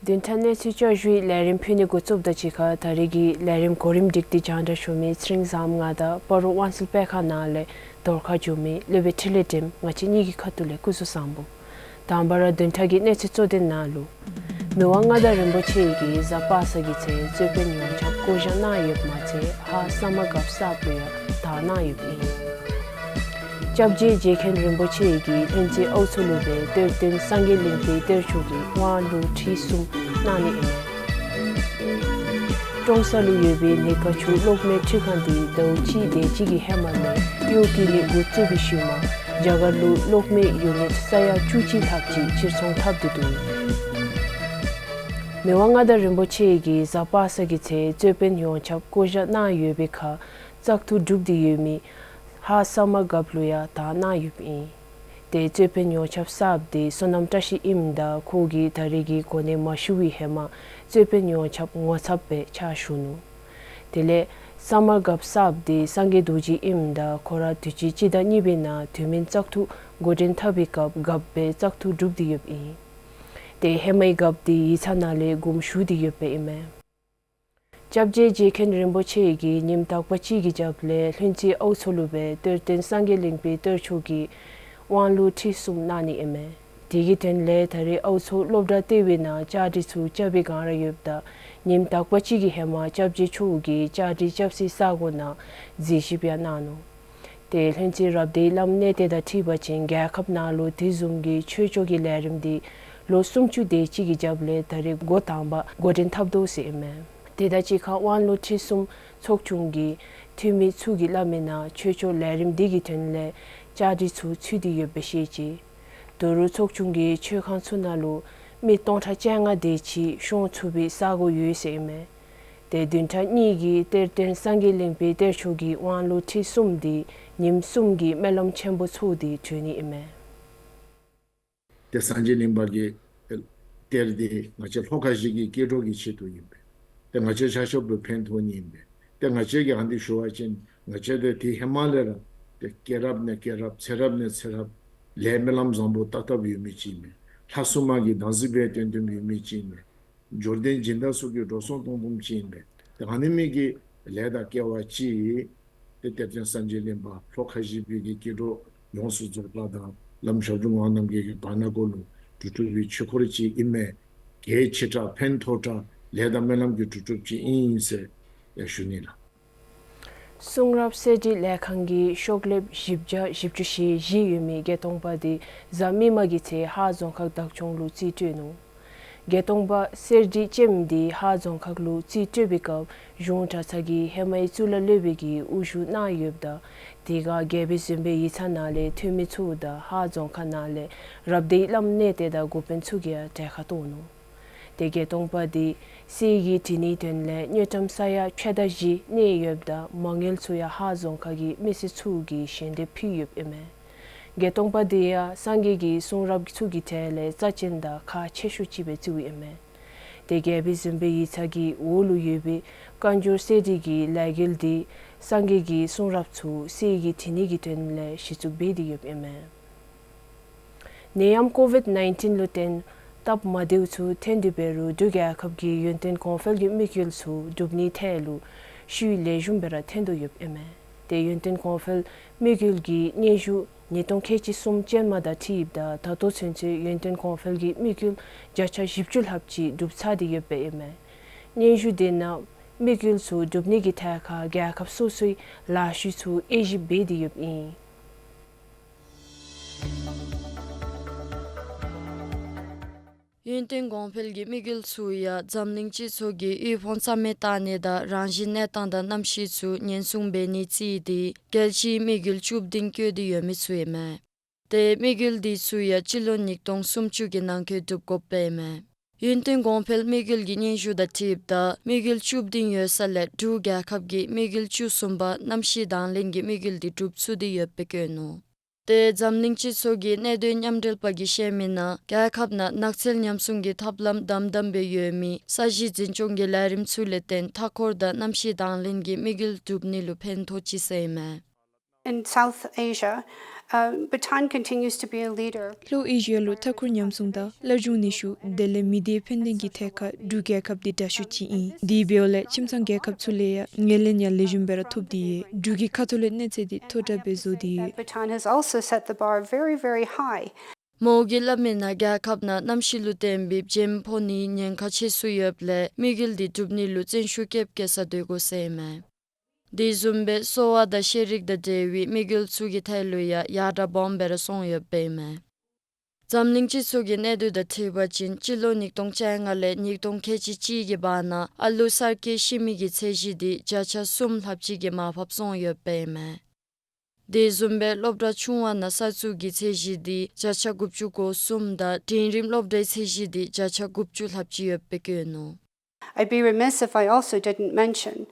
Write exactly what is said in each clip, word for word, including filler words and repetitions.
བདུན་ཕྲག་གནས་ཚུལ་བསྐྱར་ཞུའི་ལས་རིམ་ཕུལ་ནི་འགོ་བཙུགསཔ་དང་གཅིག་ཁར་ད་རེས་ཀྱི་ལས་རིམ་གོ་རིམ་སྒྲིག་སྟེ་སྙན་ཞུ་མི་ཚེ་རིང་བཟངམོ་ང་དང་སྤ་རོ་དབང་སེལ་དཔེ་ཁང་ནང་ལས་བརྡ་ཁ་ཞུ་མི་སློབ་དཔོན་འཕྲིན་ལས་སྒྲོལམ་ང་བཅས་གཉིས་ཀྱི་ཁ་ཐུག་ལས་སྐུ་གཟུགས་བཟང་པོ། དང་པ་ར་བདུན་ཕྲག་གི་གནས་ཚུལ་གཙོ་དོན་ནང་ལུ། མི་དབང་མངའ་བདག་རིན་པོ་ཆེ་གིས་གཟའ་པ་སངས་ཀྱི་ཚེ་རྩོད་དཔོན་ཡོངས་ཁྱབ་བསྐོ་བཞག་གནང་ཡོདཔ་མ་ཚད་ཧཱ་ས་དམར་རྒཔོ་གསརཔ་ལུ་ཡང་དར་གནང་ཡོདཔ་ཨིན། སྐྱབས་རྗེ་རྗེ་མཁན་རིན་པོ་ཆེ་གིས་ལྷུན་རྩེ་ཨའུ་མཚོ་ལུ་སྦེ་གཏེར་སྟོན་སངས་རྒྱས་གླིང་པའི་གཏེར་ཆོས་ཀྱི་དབང་ལུང་ཁྲིད་གསུམ་གནང་ནི་ཨིན་མས། ཀྲོང་གསར་ལུ་ཡོད་པའི་ནི་ཀ་ཆུ་གློག་མེ་འཕྲུལ་ཁང་འདི་ཟླཝ་གཅིག་དེ་ཅིག་གི་ཧེ་མ་ལས་གཡོག་བཀོལ་ནི་འགོ་བཙུགས་པའི་ཤུལ་མ་རྒྱ་གར་ལུ་གློག་མེ་ཡུ་ནིཊ་ས་ཡ་བཅུ་གཅིག་ལྷགཔ་ཅིག་ཕྱིར་ཚོང་འཐབ་སྟེ་འདུག། མི་དབང་མངའ་བདག་རིན་པོ་ཆེ་གིས་གཟའ་པ་སངས་ཀྱི་ཚེ་རྩོད་དཔོན་ཡོངས་ཁྱབ་བསྐོ་བཞག་གནང་ཡོད་པའི་ཁར་བཙག་འཐུ་གྲུབ་སྟེ་ཡོད་མི་ཧཱ་ས་དམར་རྒཔོ་ལུ་ཡང་དར་གནང་ཡོདཔ་ཨིན། ཏེ་རྩོད་དཔོན་ཡོངས་ཁྱབ་གསརཔ་དེ་བསོད་ནམས་བཀྲ་ཤིས་ཨིནམ་ད་ཁོ་གིས་ད་རེས་ཀྱི་གོ་གནས་མ་ཞུ་བའི་ཧེ་མ་རྩོད་དཔོན་ཡོངས་ཁྱབ་ངོ་ཚབ་སྦེ་ཕྱག་ཞུ་ནུག། དེ་ལས་ས་དམར་རྒཔོ་གསརཔ་དེ་སངས་རྒྱས་རྡོ་རྗེ་ཨིནམ་ད་ཁོ་ར་དུས་ཅི་སྤྱི་ཟླ་གཉིས་པའི་ནང་དུས་མིན་བཙག་འཐུ་འགོ་འདྲེན་འཐབ་པའི་སྐབས་རྒཔོ་སྦེ་བཙག་འཐུ་གྲུབ་སྟེ་ཡོདཔ་ཨིན། ཏེ་ཧེ་མའི་རྒཔོ་དེ་ཡིག་ཚང་ནང་ལས་དགོངསམ་ཞུ་སྟེ་ཡོདཔ་ཨིན་མས། སྐྱབས་རྗེ་རྗེ་མཁན་རིན་པོ་ཆེ་གིས་ཉིནམ་དག་པ་ཅིག་གི་རྒྱབ་ལས་ལྷུན་རྩེ་ཨའུ་མཚོ་ལུ་སྦེ་གཏེར་སྟོན་སངས་རྒྱས་གླིང་པའི་གཏེར་ཆོས་ཀྱི་དབང་ལུང་ཁྲིད་གསུམ་གནང་ནི་ཨིན་མས། དེ་གི་དོན་ལས་ད་རེས་ཨའུ་མཚོ་སློབ་གྲྭ་ལྟེ་བའི་ནང་བཅའ་སྒྲིག་ཚུ་རྐྱབ་པའི་སྒང་ར་ཡོདཔ་ད་ཉིནམ་དག་པ་ཅིག་གི་ཧེ་མ་སྐྱབས་རྗེ་མཆོག་གིས་བཅའ་སྒྲིག་རྐྱབ་སའི་ས་གོ་ནང་གཟིགས་ཞིབ་ཡང་གནང་ནུག། ཏེ་ལྷུན་རྩེ་རབ་སྡེའི་བླམ་གནས་བརྟན་དང་འཁྲིལ་བ་ཅིན་རྒྱལ་ཁབ་ནང་ལུ་དེ་བཟུམ་གྱི་ཆོས་ཕྱོགས་ཀྱི་ལས་རིམ་འདི་ལོ་སུམ་ཅུ་དེ་ཅིག་གི་རྒྱབ་ལས་ད་རེས་འགོ་དང་པ་འགོ་འདྲེན་འཐབ་དོ་ཟེར་ཨིན་མས། དེ་དང་གཅིག་ཁར་དབང་ལུང་ཁྲིད་གསུམ་ཚོགས་ཆུང་གི་འཐུས་མི་ཚུ་གིས་སླབ་མིའི་ནང་ཆོས་ཕྱོགས་ལས་རིམ་འདི་གི་དོན་ལས་བཅའ་སྒྲིག་ཚུ་ཚུད་དེ་ཡོདཔ་སྦེ་བཤད་ཅི། ད་རུང་ཚོགས་ཆུང་གིས་ཆོས་ཁང་ཚུ་ནང་ལུ་མི་སྟོང་ཕྲག་བཅོ་ལྔ་དེ་ཅིག་ཤོང་ཚུགས་པའི་ས་གོ་ཡོད་ཟེར་ཨིན་མས། ཏེ་བདུན་ཕྲག་གཉིས་ཀྱི་གཏེར་སྟོན་སངས་རྒྱས་གླིང་པའི་གཏེར་ཆོས་ཀྱི་དབང་ལུང་ཁྲིད་གསུམ་འདི་ཉིནམ་གསུམ་གྱི་སྨོན་ལམ་ཆེན་པོ་ཚོགས་ཏེ་གྲོལ་ནི་ཨིན་མས། ཏེ་སངས་རྒྱས་གླིང་པ་གི་གཏེར་འདི་ང་བཅས་ལྷོ་ཁ་བཞི་གི་སྐྱེ་འགྲོ་གི་ཆེད་དུ་ཨིན་པས། ཏེ་ང་བཅས་ཆ་ཁྱབ་ལུ་ཕན་ཐོགས་ནི་ཨིན་པས། ཏེ་ང་བཅས་ཀྱིས་ཨ་ནི་ཞུ་བ་ཅིན་ང་བཅས་ཏེ་དེ་ཧེ་མ་ལས་ར་ཏེ་སྐྱེ་རབས་ནས་སྐྱེ་རབས་ཚེ་རབས་ནས་ཚེ་རབས་ལས་སྨོན་ལམ་བཟང་པོ་བཏབ་བཏབ་ཡོད་མི་ཅིག་ཨིན་མས། ལྷ་སྲུང་མ་གི་བདག་འཛིན་འབད་བསྟེན་བསྟེན་ཡོད་མི་ཅིག་ཨིན་མས། འབྱོར་ལྡན་སྦྱིན་བདག་ཚུ་གི་འགྲོ་སོང་གཏོང་དཔོན་ཅིག་ཨིན་པས། ཏེ་ཨ་ནི་མི་གི་ལས་དང་སྐལ་བ་ཅིག་ཏེ་གཏེར་སྟོན་སངས་རྒྱས་གླིང་པ་ལྷོ་ཁ་བཞི་པའི་གི་སྐྱེ་འགྲོ་ཡོངས་སུ་རྫོགས་པ་དང་བླམ་ཞབས་དྲུང་ངག་དབང་རྣམ་རྒྱལ་གྱི་བར་ན་གུ་ལུ་གྲུབ་གྲུབ་པའི་ཆོས་འཁོར་ཅིག་ཨིན་མས། གལ་ཆེ་དྲགས་ཕན་ཐོགས་དྲགས་ལས་དང་སྨོན་ལམ་གྱི་གྲུབ་གྲུབ་ཅིག་ཨིན་ཟེར་ཡང་ཞུ་ནི་ལགས། གསུང་རབ་གསེར་བྲིས་ལས་ཁང་གི་ཤོག་ལེབ་བཞི་བརྒྱ་བཞི་བཅུ་ཞེ་བཞི་ཡོད་མི་བརྒྱད་སྟོང་པ་དེ་གཟའ་མིག་དམར་གྱི་ཚེ་ཧཱ་རྫོང་ཁག་བདག་སྐྱོང་ལུ་རྩིས་སྤྲོད་ནུག། བརྒྱད་སྟོང་པ་གསེར་བྲིས་ཅན་འདི་ཧཱ་རྫོང་ཁག་ལུ་རྩིས་སྤྲོད་པའི་སྐབས་གཞུང་གྲྭ་ཚང་གི་ཧེ་མའི་གཙུག་ལག་སློབ་དཔོན་གྱིས་དབུ་བཞུགས་གནང་ཡོདཔ་ད་དེ་ཁར་རྒྱལ་པོའི་གཟིམ་དཔོན་ཡིག་ཚང་ནང་ལས་འཐུས་མི་ཚུ་དང་ཧཱ་རྫོང་ཁག་ནང་ལས་རབ་སྡེའི་བླམ་གནས་བརྟན་དང་འགོ་དཔོན་ཚུ་གིས་ཡང་གྲལ་ཁར་གཏོགས་ནུག། ཏེ་བརྒྱད་སྟོང་པ་འདི་གསེར་གྱིས་བྲི་ནིའི་དོན་ལས་དངུལ་ཀྲམ་ས་ཡ་ཕྱེད་དང་བཞི་གནས་ཡོདཔ་ད་མ་དངུལ་ཚུ་ཡང་ཧཱ་རྫོང་ཁག་གི་མི་སེར་ཚུ་གིས་ཞལ་འདེབས་ཕུལ་ཡོདཔ་ཨིན་མས། བརྒྱད་སྟོང་པ་འདི་ཡང་སངས་རྒྱས་ཀྱི་གསུང་རབ་ཚུ་གི་གྲས་ལས་རྩ་ཅན་དང་ཁག་ཆེ་ཤོས་ཅིག་སྦེ་བརྩིཝ་ཨིན་མས། ཏེ་རྒྱལ་པོའི་གཟིམ་དཔོན་ཡིག་ཚང་གི་འོག་ལུ་ཡོད་པའི་བཀའ་འགྱུར་གསེར་བྲིས་ཀྱི་ལས་འགུལ་འདི་སངས་རྒྱས་ཀྱི་གསུང་རབ་ཚུ་གསེར་གྱིས་བྲི་ནིའི་དོན་ལས་གཞི་བཙུགས་འབད་དེ་ཡོདཔ་ཨིན་མས། ནད་ཡམས་ཀོ་ཝིཌ་ནའིན་ཊིན་ལུ་བརྟེན་སྟབས་མ་བདེཝ་ཚུ་ཐོན་ཏེ་འབད་རུང་འབྲུག་རྒྱལ་ཁབ་ཀྱིས་ཡུན་བརྟན་གོང་འཕེལ་གྱི་དམིགས་ཡུལ་ཚུ་འགྲུབ་ནིའི་ཐད་ལུ་ཤུགས་ལེགས་ཤོམ་སྦེ་ར་ཐོན་དོ་ཡོདཔ་ཨིན་མས། ཏེ་ཡུན་བརྟན་གོང་འཕེལ་དམིགས་ཡུལ་གྱི་སྙན་ཞུ་ཉིས་སྟོང་ཁལ་གཅིག་གསུམ་ཅན་མ་དང་འཁྲིལཝ་ད་ད་ལྟོ་ཚུན་ཚོད་ཡུན་བརྟན་གོང་འཕེལ་གྱི་དམིགས་ཡུལ་བརྒྱ་ཆ་བཞི་བཅུ་ལྷགཔ་ཅིག་འགྲུབ་ཚར་ཏེ་ཡོདཔ་ཨིན་མས། སྙན་ཞུ་དེ་ནང་དམིགས་ཡུལ་ཚུ་འགྲུབ་ནིའི་ཐད་ཁར་རྒྱལ་ཁབ་སོ་སོའི་ལཱ་ཤུལ་ཚུ་དབྱེ་ཞིབ་འབད་དེ་ཡོདཔ་ཨིན། ཡུན་བརྟན་གོང་འཕེལ་གྱི་དམིགས་ཡུལ་ཚུ་ཡང་འཛམ་གླིང་སྤྱི་ཚོགས་ཀྱི་དབུལ་ཕོངས་རྩ་མེད་བཏང་ནི་དང་རང་བཞིན་གནས་སྟངས་དང་གནམ་གཤིས་ཚུ་ཉེན་སྲུང་འབད་ནི་རྩིས་ཏེ་རྒྱལ་སྤྱིའི་དམིགས་ཡུལ་བཅུ་བདུན་བཀོད་དེ་ཡོད་མི་ཚུ་ཨིན་མས། ཏེ་དམིགས་ཡུལ་འདི་ཚུ་ཡང་སྤྱི་ལོ་ཉིས་སྟོང་སུམ་ཅུ་གི་ནང་འཁོད་འགྲུབ་དགོཔ་ཨིན་མས། ཡུན་བརྟན་གོང་འཕེལ་དམིགས་ཡུལ་གྱི་སྙན་ཞུ་དང་འཁྲིལཝ་ད་དམིགས་ཡུལ་བཅུ་བདུན་ཡོད་ས་ལས་འབྲུག་རྒྱལ་ཁབ་ཀྱིས་དམིགས་ཡུལ་བཅུ་གསུམ་པ་གནམ་གཤིས་དང་ལེན་གྱི་དམིགས་ཡུལ་འདི་འགྲུབ་ཚུགས་ཏེ་ཡོདཔ་སྦེ་བཀོད་ནུག། ཏེ་འཛམ་གླིང་སྤྱི་ཚོགས་ཀྱི་གནད་དོན་མཉམ་འབྲེལ་པ་གིས་བཤད་མིའི་ནང་རྒྱལ་ཁབ་ནང་ནགས་ཚལ་ཉམས་སྲུང་གི་ཐབས་ལམ་དམ་དམ་སྦེ་ཡོད་མི་ས་གཞི་འཛིན་སྐྱོང་གི་ལས་རིམ་ཚུ་ལས་བརྟེན་མཐའ་འཁོར་དང་གནམ་གཤིས་དང་ལེན་གྱི་དམིགས་ཡུལ་འགྲུབ་ནི་ལུ་ཕན་ཐོགས་ཅི་ཟེར་ཨིན་མས། In South Asia, Uh, Bhutan continues to be a leader. ལྷོ་ཨེ་ཤི་ཡ་ལུ་མཐའ་འཁོར་ཉམས་སྲུང་དང་སླར་འབྱུང་གནས་བཞུགས་དེ་ལས་མི་སྡེ་ཕན་ལྡན་གྱི་ཐད་ཁར་འབྲུག་རྒྱལ་ཁབ་འདི་དྲག་ཤོས་ཅིག་ཨིན། དེ་འབདཝ་ལས་ཁྱིམ་ཚང་རྒྱལ་ཁབ་ཚུ་ལས་ཡང་ངོས་ལེན་ཡང་ལེགས་ཤོམ་སྦེ་ར་ཐོབ་སྟེ་ཡོད། འབྲུག་གི་ཁ་ཐུག་ལས་གནས་ཚད་འདི་མཐོ་དྲགས་སྦེ་བཟོ་སྟེ་ཡོད། Bhutan has also set the bar very, very high. མོ་གིས་སླབ་མི་ནང་རྒྱལ་ཁབ་ནང་གནམ་གཤིས་ལུ་བརྟེན་པའི་བྱེམ་ཕོག་ནིའི་ཉེན་ཁ་ཆེ་སུ་ཡོདཔ་ལས་དམིགས་ཡུལ་འདི་སྒྲུབ་ནི་ལུ་བརྩོན་ཤུགས་བསྐྱེད་བསྐྱེད་ས་སྡོད་དགོ་ཟེར་ཨིན་མས། དེ་བཟུམ་སྦེ་གསོ་བ་དང་ཤེས་རིག་དང་འབྲེལ་བའི་དམིགས་ཡུལ་ཚུ་གི་ཐད་ལུ་ཡང་ཡར་དྲགས་སྦོམ་སྦེ་ར་སོང་ཡོདཔ་ཨིན་མས། འཛམ་གླིང་སྤྱི་ཚོགས་ཀྱི་གནས་སྡུད་དང་འཁྲིལ་བ་ཅིན་སྤྱི་ལོ་ཉིས་སྟོང་བཅོ་ལྔ་ལས་ཉིས་སྟོང་ཁལ་གཅིག་གཅིག་གི་བར་ན་ཨ་ལུ་གསར་སྐྱེས་ཤི་མི་གི་ཚད་གཞི་འདི་བརྒྱ་ཆ་གསུམ་ལྷགཔ་ཅིག་གི་མར་ཕབ་སོང་ཡོདཔ་ཨིན་མས། དེ་བཟུམ་སྦེ་སློབ་གྲྭ་ཆུང་བ་ནང་གསར་བཙུགས་ཀྱི་ཚད་གཞི་འདི་བརྒྱ་ཆ་དགུ་བཅུ་གོ་གསུམ་དང་འབྲིང་རིམ་སློབ་གྲྭའི་ཚད་གཞི་འདི་བརྒྱ་ཆ་དགུ་བཅུ་ལྷགཔ་ཅིག་ཡོདཔ་སྦེ་བཀོད་ནུག། I'd be remiss if I also didn't mention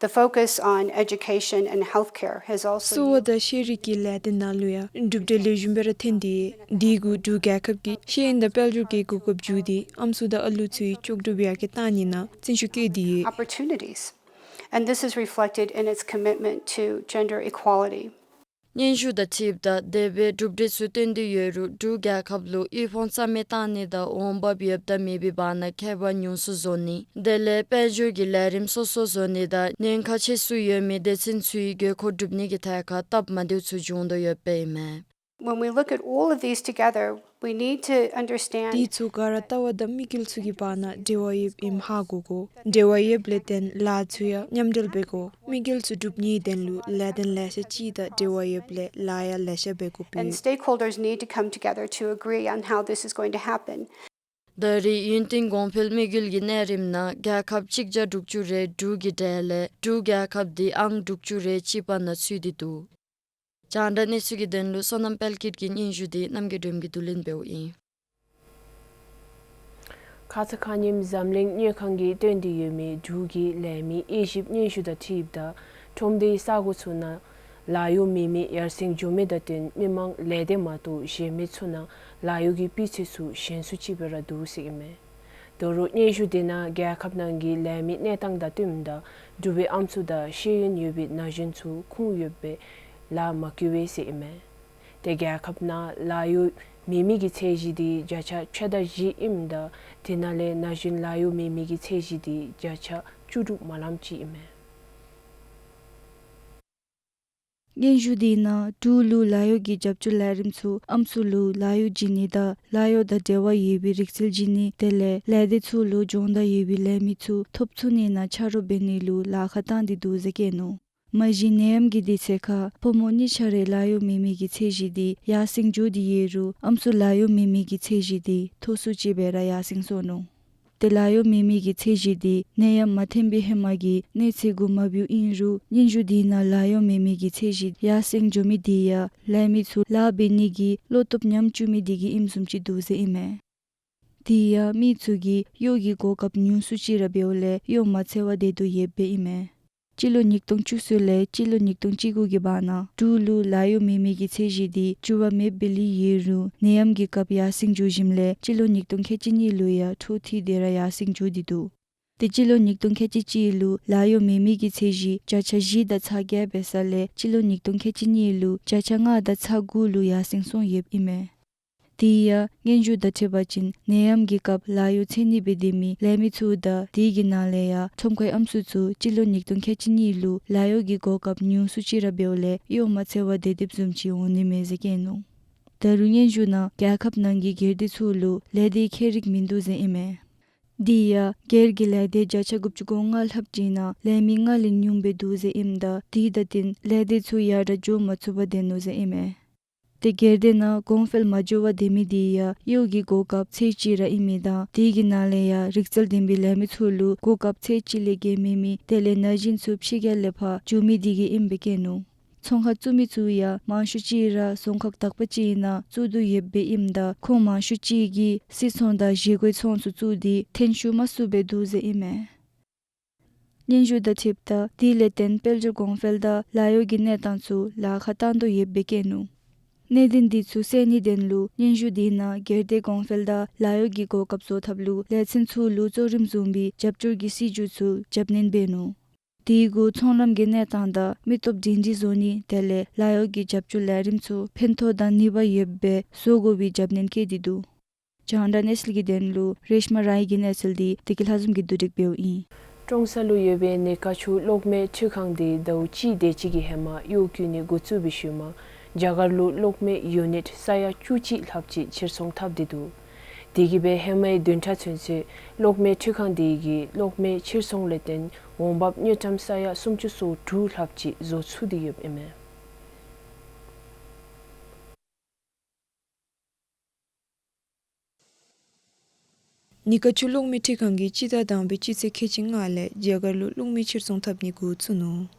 the focus on education and healthcare has also གསོ་བ་དང་ཤེས་རིག་གི་ལས་སྡེ་ནང་ལུ་ཡང་གྲུབ་འབྲས་ལེགས་ཤོམ་སྦེ་ར་ཐོན་ཏེ་ཡོད། དེ་གུ་འབྲུག་རྒྱལ་ཁབ་ཀྱིས་ཤེས་ཡོན་དང་དཔལ་འབྱོར་གྱི་གོ་སྐབས་བརྒྱུད་དེ་ཨམ་སྲུ་དང་ཨ་ལུ་ཚུའི་ལྕོགས་གྲུབ་ཡར་རྒྱས་གཏང་ནི་ནང་བརྩོན་ཤུགས་བསྐྱེད་དེ་ཡོད། Opportunities. And this is reflected in its commitment to gender equality. སྙན་ཞུ་དང་འཁྲིལཝ་ད་དེ་སྦེ་གྲུབ་འབྲས་ཚུ་བཏོན་ཏེ་ཡོད་རུང་འབྲུག་རྒྱལ་ཁབ་ལུ་དབུལ་ཕོངས་རྩ་མེད་གཏང་ནི་དང་འོང་འབབ་ཡོདཔ་དང་མེད་པའི་བར་ན་ཁྱད་པར་ཉུང་སུ་བཟོ་ནི་དེ་ལས་དཔལ་འབྱོར་གྱི་ལས་རིམ་སོ་སོ་བཟོ་ནི་དང་ཉེན་ཁ་ཆེ་སུ་ཡོད་མི་སྡེ་ཚན་ཚུའི་དགོས་མཁོ་སྒྲུབ་ནི་གི་ཐད་ཁར་སྟབས་མ་བདེཝ་ཚུ་འབྱུང་དོ་ཡོདཔ་ཨིན་མས། When we look at all of these together, we need to understand དེ་ཚུ་ག་ར་ལྟ་བ་དང་དམིགས་ཡུལ་ཚུ་གི་བར་ན་འབྲེལ་བ་ཡོདཔ་ཨིནམ་ཧ་གོ་དགོ། འབྲེལ་བ་ཡོདཔ་ལས་བརྟེན་ལཱ་ཚུ་ཡང་མཉམ་འབྲེལ་འབད་དགོ། དམིགས་ཡུལ་ཚུ་སྒྲུབ་ནིའི་དོན་ལུ་ལས་དོན་ལེ་ཤ་ཅིག་དང་འབྲེལ་བ་ཡོདཔ་ལས་ལཱ་ཡང་ལེ་ཤ་འབད་དགོཔ་ཨིན། And stakeholders need to come together to agree on how this is going to happen. ད་རེས་ཡུན་བརྟན་གོང་འཕེལ་དམིགས་ཡུལ་གྱི་གནས་རིམ་ནང་རྒྱལ་ཁབ་གཅིག་བརྒྱ་དྲུག་ཅུ་རེ་དྲུག་གི་གྲས་ལས་འབྲུག་རྒྱལ་ཁབ་འདི་ཨང་དྲུག་ཅུ་རེ་གཅིག་པ་ནང་ཚུད་དེ་འདུག། རྒྱང་བསྒྲགས་གནས་ཚུལ་གྱི་དོན་ལུ་བསོད་ནམས་དཔལ་སྐྱིད་ཀྱི་སྙན་ཞུ་འདི་རྣམ་རྒྱལ་སྒྲོལ་མ་གིས་བསྡུ་ལེན་འབདཝ་ཨིན། ཁ་ཙ་ཁ་ཉིནམ་འཛམ་གླིང་དངུལ་ཁང་གིས་བཏོན་ཏེ་ཡོད་མི་འབྲུག་གི་ལས་མི་དབྱེ་ཞིབ་སྙན་ཞུ་དང་འཁྲིལཝ་ད་ཁྲོམ་སྡེའི་ས་གོ་ཚུ་ནང་ལཱ་གཡོག་མེད་མི་ཡར་སེང་འགྱོ་མི་དང་བསྟུན་མི་མང་ལས་སྡེ་མ་གཏོགས་གཞན་མི་ཚུ་ནང་ལཱ་གཡོག་གི་སྤུས་ཚད་ཚུ་ཞན་སུ་ཅིག་སྦེ་ར་འདུག་ཟེར་ཨིན་མས། ད་རུང་སྙན་ཞུ་དེ་ནང་རྒྱལ་ཁབ་ནང་གི་ལས་མི་གནས་སྟངས་དང་བསྟུནམ་ད་འབྲུག་པའི་ཨམ་སྲུ་དང་ཤེས་ཡོན་ཡོད་པའི་ན་གཞོན་ཚུ་ཁུངས་ཡོདཔ་སྦེ་ལཱ་མ་བཀོལ་བས་ཟེར་ཨིན་མས། ཏེ་རྒྱལ་ཁབ་ནང་ལཱ་གཡོག་མེད་མི་གི་ཚད་གཞི་འདི་བརྒྱ་ཆ་ཕྱེད་དང་བཞི་ཨིནམ་ད་དེ་ནང་ལས་ན་གཞོན་ལཱ་གཡོག་མེད་མི་གི་ཚད་གཞི་འདི་བརྒྱ་ཆ་བཅུ་དྲུག་མ་ལངམ་ཅིག་ཨིན་མས། སྙན་ཞུ་དེ་ནང་འབྲུག་ལུ་ལཱ་གཡོག་གི་རྒྱབ་སྐྱོར་ལས་རིམ་ཚུ་ཨམ་སྲུ་ལུ་ལཱ་གཡོག་བྱིན་ནི་དང་ལཱ་གཡོག་དང་འབྲེལ་བ་ཡོད་པའི་རིག་རྩལ་བྱིན་ནི་དེ་ལས་ལས་སྡེ་ཚུ་ལུ་སྦྱོང་བརྡར་ཡོད་པའི་ལས་མི་ཚུ་ཐོབ་ཚུགས་ནི་ནང་ཆ་རོགས་འབད་ནི་ལུ་ལཱ་ཁག་བཏང་སྟེ་འདུག་ཟེར་བཀོད་ནུག། མ་གཞི་ནད་ཡམས་ཀྱི་དུས་ཚོད་ཁར་ཕོ་མོ་གཉིས་ཆ་ར་ལཱ་གཡོག་མེད་མི་གི་ཚད་གཞི་འདི་ཡར་སེང་འགྱོ་སྟེ་ཡོད་རུང་ཨམ་སྲུ་ལཱ་གཡོག་མེད་མི་གི་ཚད་གཞི་འདི་མཐོ་སུ་ཅིག་སྦེ་ར་ཡར་སེང་སོང་ནུག། ཏེ་ལཱ་གཡོག་མེད་མི་གི་ཚད་གཞི་འདི་ནད་ཡམས་མ་ཐོན་པའི་ཧེ་མ་གི་གནས་ཚད་གུ་མ་བུད་ཨིན་རུང་སྙན་ཞུ་དེ་ནང་ལཱ་གཡོག་མེད་མི་གི་ཚད་གཞི་ཡར་སེང་འགྱོ་མི་དེ་ཡང་ལས་མི་ཚུ་ལཱ་འབད་ནི་གི་བློ་སྟོབས་ཉམས་བཅུག་མི་དེ་གིས་ཨིནམ་བཟུམ་ཅིག་འདུག་ཟེར་ཨིན་མས། དེ་ཡང་མི་ཚུ་གིས་གཡོག་གི་གོ་སྐབས་ཉུང་སུ་ཅིག་ར་འབདཝ་ལས་གཡོག་མ་འཚོལ་བར་སྡོད་དོ་ཡོདཔ་ཨིན་མས། སྤྱི་ལོ་ཉིས་སྟོང་བཅུ་གསུམ་ལས་སྤྱི་ལོ་ཉིས་སྟོང་བཅུ་དགུ་གི་བར་ན་འབྲུག་ལུ་ལཱ་གཡོག་མེད་མི་གི་ཚད་གཞི་འདི་འགྱུར་བ་མེདཔ་སྦེ་ལུས་ཡོད་རུང་ནད་ཡམས་ཀྱི་སྐབས་ཡར་སེང་འགྱོ་ཞིནམ་ལས་སྤྱི་ལོ་ཉིས་སྟོང་ཁལ་གཅིག་གཉིས་ལུ་ཡང་འཕྲོ་མཐུད་དེ་ར་ཡར་སེང་འགྱོ་སྟེ་འདུག། ཏེ་སྤྱི་ལོ་ཉིས་སྟོང་ཁལ་གཅིག་གཅིག་ལུ་ལཱ་གཡོག་མེད་མི་གི་ཚད་གཞི་བརྒྱ་ཆ་བཞི་དང་ཚག་བརྒྱད་འབད་ས་ལས་སྤྱི་ལོ་ཉིས་སྟོང་ཁལ་གཅིག་གཉིས་ལུ་བརྒྱ་ཆ་ལྔ་དང་ཚག་དགུ་ལུ་ཡར་སེང་སོང་ཡོདཔ་ཨིན་མས། དེ་ཡང་སྙན་ཞུ་དང་འཁྲིལ་བ་ཅིན་ནད་ཡམས་ཀྱི་སྐབས་ལཱ་གཡོག་འཚོལ་ནི་སྦེ་སྡོད་མི་ལས་མི་ཚུ་དང་དེ་གི་ནང་ལས་ཡང་ཁྲོམ་ཁའི་ཨམ་སྲུ་ཚུ་སྤྱི་ལོ་ཉིས་སྟོང་ཁལ་གཅིག་གཉིས་ལུ་ལཱ་གཡོག་གི་གོ་སྐབས་ཉུང་སུ་ཅིག་ར་འབདཝ་ལས་གཡོག་མ་འཚོལ་བར་སྡོད་སྡོདཔ་བཟུམ་ཅིག་འོང་ནི་མས་ཟེར་བཀོད་ནུག། ད་རུང་སྙན་ཞུ་ནང་རྒྱལ་ཁབ་ནང་གི་སྒེར་སྡེ་ཚུ་ལུ་ལས་སྡེའི་ཁྱད་རིག་མིན་འདུག་ཟེར་ཨིན་མས། དེ་ཡང་སྒེར་གྱི་ལས་སྡེ་བརྒྱ་ཆ་དགུ་བཅུ་གོ་ལྔ་ལྷགཔ་ཅིག་ནང་ལས་མི་ལྔ་ལས་ཉུངམ་སྦེ་འདུག་ཟེར་ཨིནམ་ད་དེ་དང་བསྟུན་ལས་སྡེ་ཚུ་ཡར་དྲགས་འགྱོ་མ་ཚུགས་པར་སྡོད་ནུག་ཟེར་ཨིན་མས། ཏེ་སྒེར་སྡེ་ནང་གོང་འཕེལ་མ་འགྱོ་བར་སྡོད་མི་དེ་ཡང་གཡོག་གི་གོ་སྐབས་ཚད་ཅིག་ར་ཨིན་མི་དང་དེ་གི་ནང་ལས་ཡང་རིག་རྩལ་ལྡན་པའི་ལས་མི་ཚུ་ལུ་གོ་སྐབས་ཚད་ཅིག་ལས་བརྒལ་མེད་མི་དེ་ལས་ན་གཞོན་ཚུ་ཕྱི་རྒྱལ་ལས་ཕར་འགྱོ་མི་དེ་གིས་ཨིནམ་སྦེ་བཀོད་ནུག། ཚོང་ཁང་བཙུགས་མི་ཚུ་ཡང་མང་ཤོས་ཅིག་ར་རྫོང་ཁག་དག་པ་ཅིག་ནང་བཙུགས་དོ་ཡོདཔ་ཨིནམ་ད་ཁོང་མང་ཤོས་ཅིག་གིས་སིལ་ཚོང་དང་བཞེས་སྒོའི་ཚོང་ཚུ་བཙུགས་ཏེ་ཐོན་ཤུགས་མངམ་སྦེ་འདུག་ཟེར་ཨིན་མས། སྙན་ཞུ་དང་འཁྲིལཝ་ད་དེ་ལས་བརྟེན་དཔལ་འབྱོར་གོང་འཕེལ་དང་ལཱ་གཡོག་གི་གནས་སྟངས་ཚུ་ལཱ་ཁག་བཏང་དོ་ཡོདཔ་སྦེ་བཀོད་ནུག། གནད་དོན་དེ་ཚུ་སེལ་ནིའི་དོན་ལུ་སྙན་ཞུ་དེ་ནང་སྒེར་སྡེ་གོང་འཕེལ་དང་ལཱ་གཡོག་གི་གོ་སྐབས་བཟོ་ཐབས་ལུ་ལས་ཚན་ཚུ་ལུ་གཙོ་རིམ་བཟུང་བའི་རྒྱབ་སྐྱོར་གྱི་སྲིད་བྱུས་ཚུ་རྒྱབ་སྣོན་འབད་ནུག། དེའི་འགོ་ཚོང་ལམ་གྱི་གནས་སྟངས་དང་མི་སྟོབས་སྒྲིང་སྒྲིང་བཟོ་ནི་དེ་ལས་ལཱ་གཡོག་གི་རྒྱབ་སྐྱོར་ལས་རིམ་ཚུ་ཕན་ཐོགས་དང་ནུས་པ་ཡོདཔ་སྦེ་བཟོ་དགོ་པའི་རྒྱབ་སྣོན་བསྐྱེད་དེ་འདུག། རྒྱང་བསྒྲགས་གནས་ཚུལ་གྱི་དོན་ལུ་རེཤ་མ་རའི་གི་གནས་ཚུལ་འདི་བདེ་སྐྱིད་ལྷ་འཛོམས་ཀྱིས་བསྡུ་སྒྲིག་འབདཝ་ཨིན། ཀྲོང་གསར་ལུ་ཡོད་པའི་ནི་ཀ་ཆུ་གློག་མེ་འཕྲུལ་ཁང་འདི་ཟླཝ་གཅིག་དེ་ཅིག་གི་ཧེ་མ་གཡོག་བཀོལ་ནི་འགོ་བཙུགས་པའི་ཤུལ་མ་རྒྱ་གར་ལུ་གློག་མེ་ཡུ་ནིཊ་ས་ཡ་བཅུ་གཅིག་ལྷགཔ་ཅིག་ཕྱིར་ཚོང་འཐབ་སྟེ་འདུག། དེ་གིས་སྦེ་ཧེ་མའི་བདུན་ཕྲག་ཚུན་ཚོད་གློག་མེ་འཕྲུལ་ཁང་འདི་གིས་གློག་མེ་ཕྱིར་ཚོང་ལས་བརྟེན་འོང་འབབ་དངུལ་ཀྲམ་ས་ཡ་སུམ་ཅུ་སོ་དྲུག་ལྷགཔ་ཅིག་བཟོ་ཚུགས་ཏེ་ཡོདཔ་ཨིན་མས། ནི་ཀ་ཆུ་གློག་མེ་འཕྲུལ་ཁང་གིས་སྤྱི་ཟླ་དང་པའི་སྤྱི་ཚེས་ཁལ་གཅིག་ལྔ་ལས་རྒྱ་གར་ལུ་གློག་མེ་ཕྱིར་ཚོང་འཐབ་ནི་འགོ་བཙུགས་ནུག།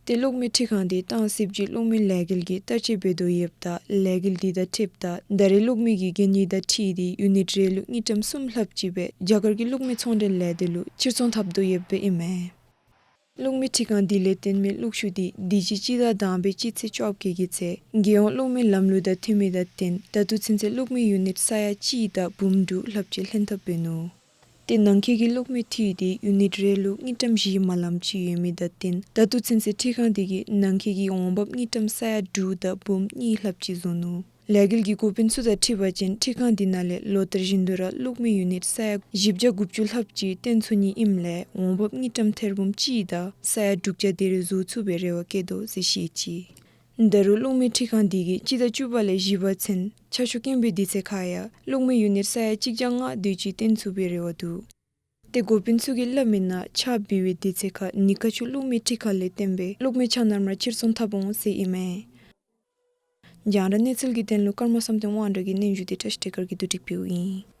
ཏེ་གློག་མེ་འཕྲུལ་ཁང་འདི་ཏང་སྲིད་བྱུས་གློག་མེ་ལས་འགུལ་གྱིས་བསྟར་སྤྱོད་འབད་དོ་ཡོདཔ་ད་ལས་འགུལ་འདི་དང་འཁྲིལཝ་ད་ད་རེས་གློག་མེ་གི་གན་ཡིག་དང་འཁྲིལ་ཏེ་ཡུ་ནིཊ་རེ་ལུ་དངུལ་ཀྲམ་གསུམ་ལྷགཔ་ཅིག་སྦེ་རྒྱ་གར་གྱི་གློག་མེ་ཚོང་འབྲེལ་ལས་སྡེ་ལུ་ཕྱིར་ཚོང་འཐབ་དོ་ཡོདཔ་ཨིན་མས། གློག་མེ་འཕྲུལ་ཁང་འདི་ལས་བརྟེན་མི་གློག་ཤུགས་འདི་དུས་ཅི་སྤྱི་ཟླ་དང་པའི་སྤྱི་ཚེས་བཅོ་བརྒྱད་ཀྱི་ཚེ་རྒྱལ་ཡོངས་གློག་མེ་ལམ་ལུགས་དང་མཐུན་མི་དང་བསྟུན་ད་ལྟོ་ཚུན་ཚོད་གློག་མེ་ཡུ་ནིཊ་ས་ཡ་གཅིག་དང་འབུམ་དྲུག་ལྷགཔ་ཅིག་ལྷན་ཐབས་འབད་ནུག། ཏེ་ནང་འཁོད་ཀྱི་གློག་མེ་འཐུས་འདི་ཡུ་ནིཊ་རེ་ལུ་དངུལ་ཀྲམ་བཞི་མ་ལམ་ཅིག་ཡོད་མི་དང་བསྟུན་ད་ལྟོ་ཚུན་ཚོད་འཕྲུལ་ཁང་འདི་གིས་ནང་འཁོད་ཀྱི་འོང་འབབ་དངུལ་ཀྲམ་ས་ཡ་དྲུག་དང་འབུམ་གཉིས་ལྷགཔ་ཅིག་བཟོ་ནུག། ལས་འགུལ་གྱི་འགོ་དཔོན་ཚུ་དང་འཁྲིལ་བ་ཅིན་འཕྲུལ་ཁང་འདི་ནང་ལས་ལོ་ལྟར་བཞིན་དུ་ར་གློག་མེ་ཡུ་ནིཊ་ས་ཡ་བཞི་བརྒྱ་དགུ་བཅུ་ལྷགཔ་ཅིག་བཏོན་ཚུགས་ནི་ཨིནམ་ལས་འོང་འབབ་དངུལ་ཀྲམ་ཐེར་འབུམ་གཅིག་དང་ས་ཡ་དྲུག་བརྒྱ་དེ་རེ་བཟོ་ཚུགས་པའི་རེ་བ་བསྐྱེད་དོ་ཟེར་བཤད་ཅི། ད་རུང་གློག་མེ་འཕྲུལ་ཁང་འདི་གིས་སྤྱི་ཟླ་བཅུ་པ་ལས་བཞི་པ་ཚུན་ཆར་ཆུ་དཀོན་པའི་དུས་ཚོད་ཁར་ཡང་གློག་མེ་ཡུ་ནིཊ་ས་ཡ་གཅིག་བརྒྱ་ལྔ་དེ་ཅིག་བཏོན་ཚུགས་པའི་རེ་བ་འདུག། ཏེ་འགོ་དཔོན་ཚུ་གིས་སླབ་མིའི་ནང་ཆརཔ་འབབ་པའི་དུས་ཚོད་ཁར་ནི་ཀ་ཆུ་གློག་མེ་འཕྲུལ་ཁང་ལས་བརྟེན་པའི་གློག་མེ་ཆ་མཉམ་ར་ཕྱིར་ཚོང་འཐབ་འོང་ཟེར་ཨིན་མས། རྒྱང་བསྒྲགས་གནས་ཚུལ་གྱི་དོན་ལུ་ཀརྨ་བསམ་གཏན་དབང་གྲགས་ཀྱི་སྙན་ཞུ་འདི་བཀྲ་ཤིས་བདེ་དཀར་གྱིས་བསྡུ་སྒྲིག་འབདཝ་ཨིན།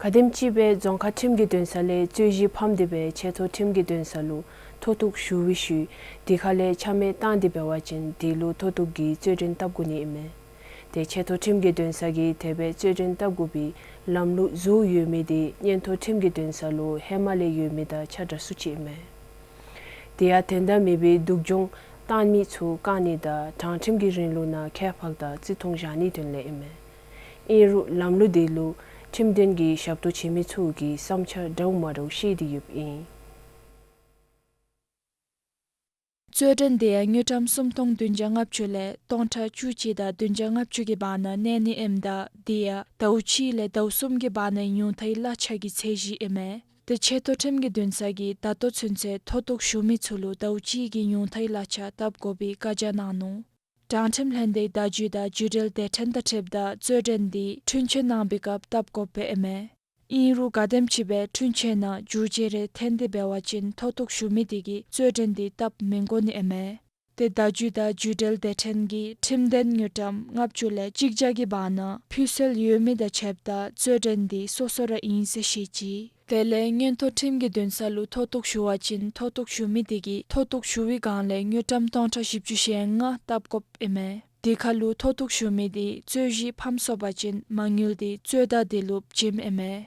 ག་དེམ་ཅིག་སྦེ་རྫོང་ཁག་ཁྲིམས་ཀྱི་འདུན་ས་ལས་རྩོད་གཞི་ཕམ་སྟེ་སྦེ་ཆེ་མཐོ་ཁྲིམས་ཀྱི་འདུན་ས་ལུ་མཐོ་གཏུགས་ཞུ་བའི་ཤུལ་དེ་ཁ་ལས་ཆ་མེད་བཏང་སྟེ་འབད་བ་ཅིན་དེ་ལུ་མཐོ་གཏུགས་ཀྱི་རྩོད་འགྲན་བཏབ་དགོ་ནི་ཨིན་མས། ཏེ་ཆེ་མཐོ་ཁྲིམས་ཀྱི་འདུན་ས་གིས་དེ་སྦེ་རྩོད་འགྲན་བཏབ་དགོ་པའི་ལམ་ལུགས་བཟོ་ཡོད་མི་དེ་མངོན་མཐོ་ཁྲིམས་ཀྱི་འདུན་ས་ལུ་ཧེ་མ་ལས་ཡོད་མི་དང་ཆ་འདྲ་སུ་ཅིག་ཨིན་མས། དེ་ཡང་དོན་དག་མེད་པའི་སྡུག་སྦྱོང་བཏང་མི་ཚུ་བཀག་ནི་དང་དྲང་ཁྲིམས་ཀྱི་རིང་ལུགས་ནང་ཁྱད་འཕགས་དང་བརྩི་མཐོང་བཞག་ནིའི་དོན་ལས་ཨིན་མས། ཨིན་རུང་ལམ་ལུགས་དེ་ལུ་ཁྲིམས་དོན་གྱི་ཞབས་ཏོག་བྱིན་མི་ཚུ་གིས་བསམ་འཆར་འདྲཝ་མ་འདྲཝ་བཤད་དེ་ཡོདཔ་ཨིན། རྩོད་འགྲན་དེ་ཡང་དངུལ་ཀྲམ་སུམ་སྟོང་བདུན་བརྒྱ་ལྔ་བཅུ་ལས་སྟོང་ཕྲག་བཅུ་གཅིག་དང་བདུན་བརྒྱ་ལྔ་བཅུ་གི་བར་ན་གནས་ནི་ཨིནམ་ད་དེ་ཡང་ཟླཝ་གཅིག་ལས་ཟླཝ་གསུམ་གྱི་བར་ན་ཉུང་མཐའི་གླ་ཆ་གི་ཚད་གཞི་ཨིན་མས། ཏེ་ཆེ་མཐོ་ཁྲིམས་ཀྱི་འདུན་ས་གིས་ད་ལྟོ་ཚུན་ཚོད་མཐོ་གཏུགས་ཞུ་མི་ཚུ་ལུ་ཟླཝ་གཅིག་གི་ཉུང་མཐའི་གླ་ཆ་བཏབ་དགོ་པའི་བཀའ་རྒྱ་གནང་ནུག། དྲང་ཁྲིམས་ལྷན་སྡེའི་བརྡ་བརྒྱུད་དང་བརྒྱུད་འབྲེལ་སྡེ་ཕྲན་དང་འཁྲིལཝ་ད་རྩོད་འགྲན་འདི་འཁྲུན་ཆོད་གནང་པའི་སྐབས་བཏབ་དགོཔ་ཨིན་མས། ཨིན་རུང་ག་དེམ་ཅིག་སྦེ་འཁྲུན་ཆོད་ནང་འགྱུར་བཅོས་རེ་ཐོན་ཏེ་འབད་བ་ཅིན་མཐོ་གཏུགས་ཞུ་མི་དེ་གིས་རྩོད་འགྲན་འདི་བཏབ་མི་དགོ་ནི་ཨིན་མས། ཏེ་བརྡ་བརྒྱུད་དང་བརྒྱུད་འབྲེལ་སྡེ་ཕྲན་གྱིས་ཁྲིམས་དོན་དངུལ་ཀྲམ་ལྔ་བཅུ་ལས་གཅིག་བརྒྱ་གི་བར་ན་ཕུལ་སེལ་ཡོད་མི་དང་ཕྱདཔ་ད་རྩོད་འགྲན་འདི་སོ་སོ་ར་ཨིན་ཟེར་བཤད་ཅི། དེ་ལས་མངོན་མཐོ་ཁྲིམས་ཀྱི་འདུན་ས་ལུ་མཐོ་གཏུགས་ཞུ་བ་ཅིན་མཐོ་གཏུགས་ཞུ་མི་དེ་གིས་མཐོ་གཏུགས་ཞུ་བའི་སྒང་ལས་དངུལ་ཀྲམ་སྟོང་ཕྲག་བཞི་བཅུ་ཞེ་ལྔ་བཏབ་དགོཔ་ཨིན་མས། དེ་ཁ་ལུ་མཐོ་གཏུགས་ཞུ་མི་དེ་རྩོད་གཞི་ཕམ་སོང་པ་ཅིན་མ་དངུལ་དེ་རྩོད་ཟླ་དེ་ལུ་བྱིནམ་ཨིན་མས།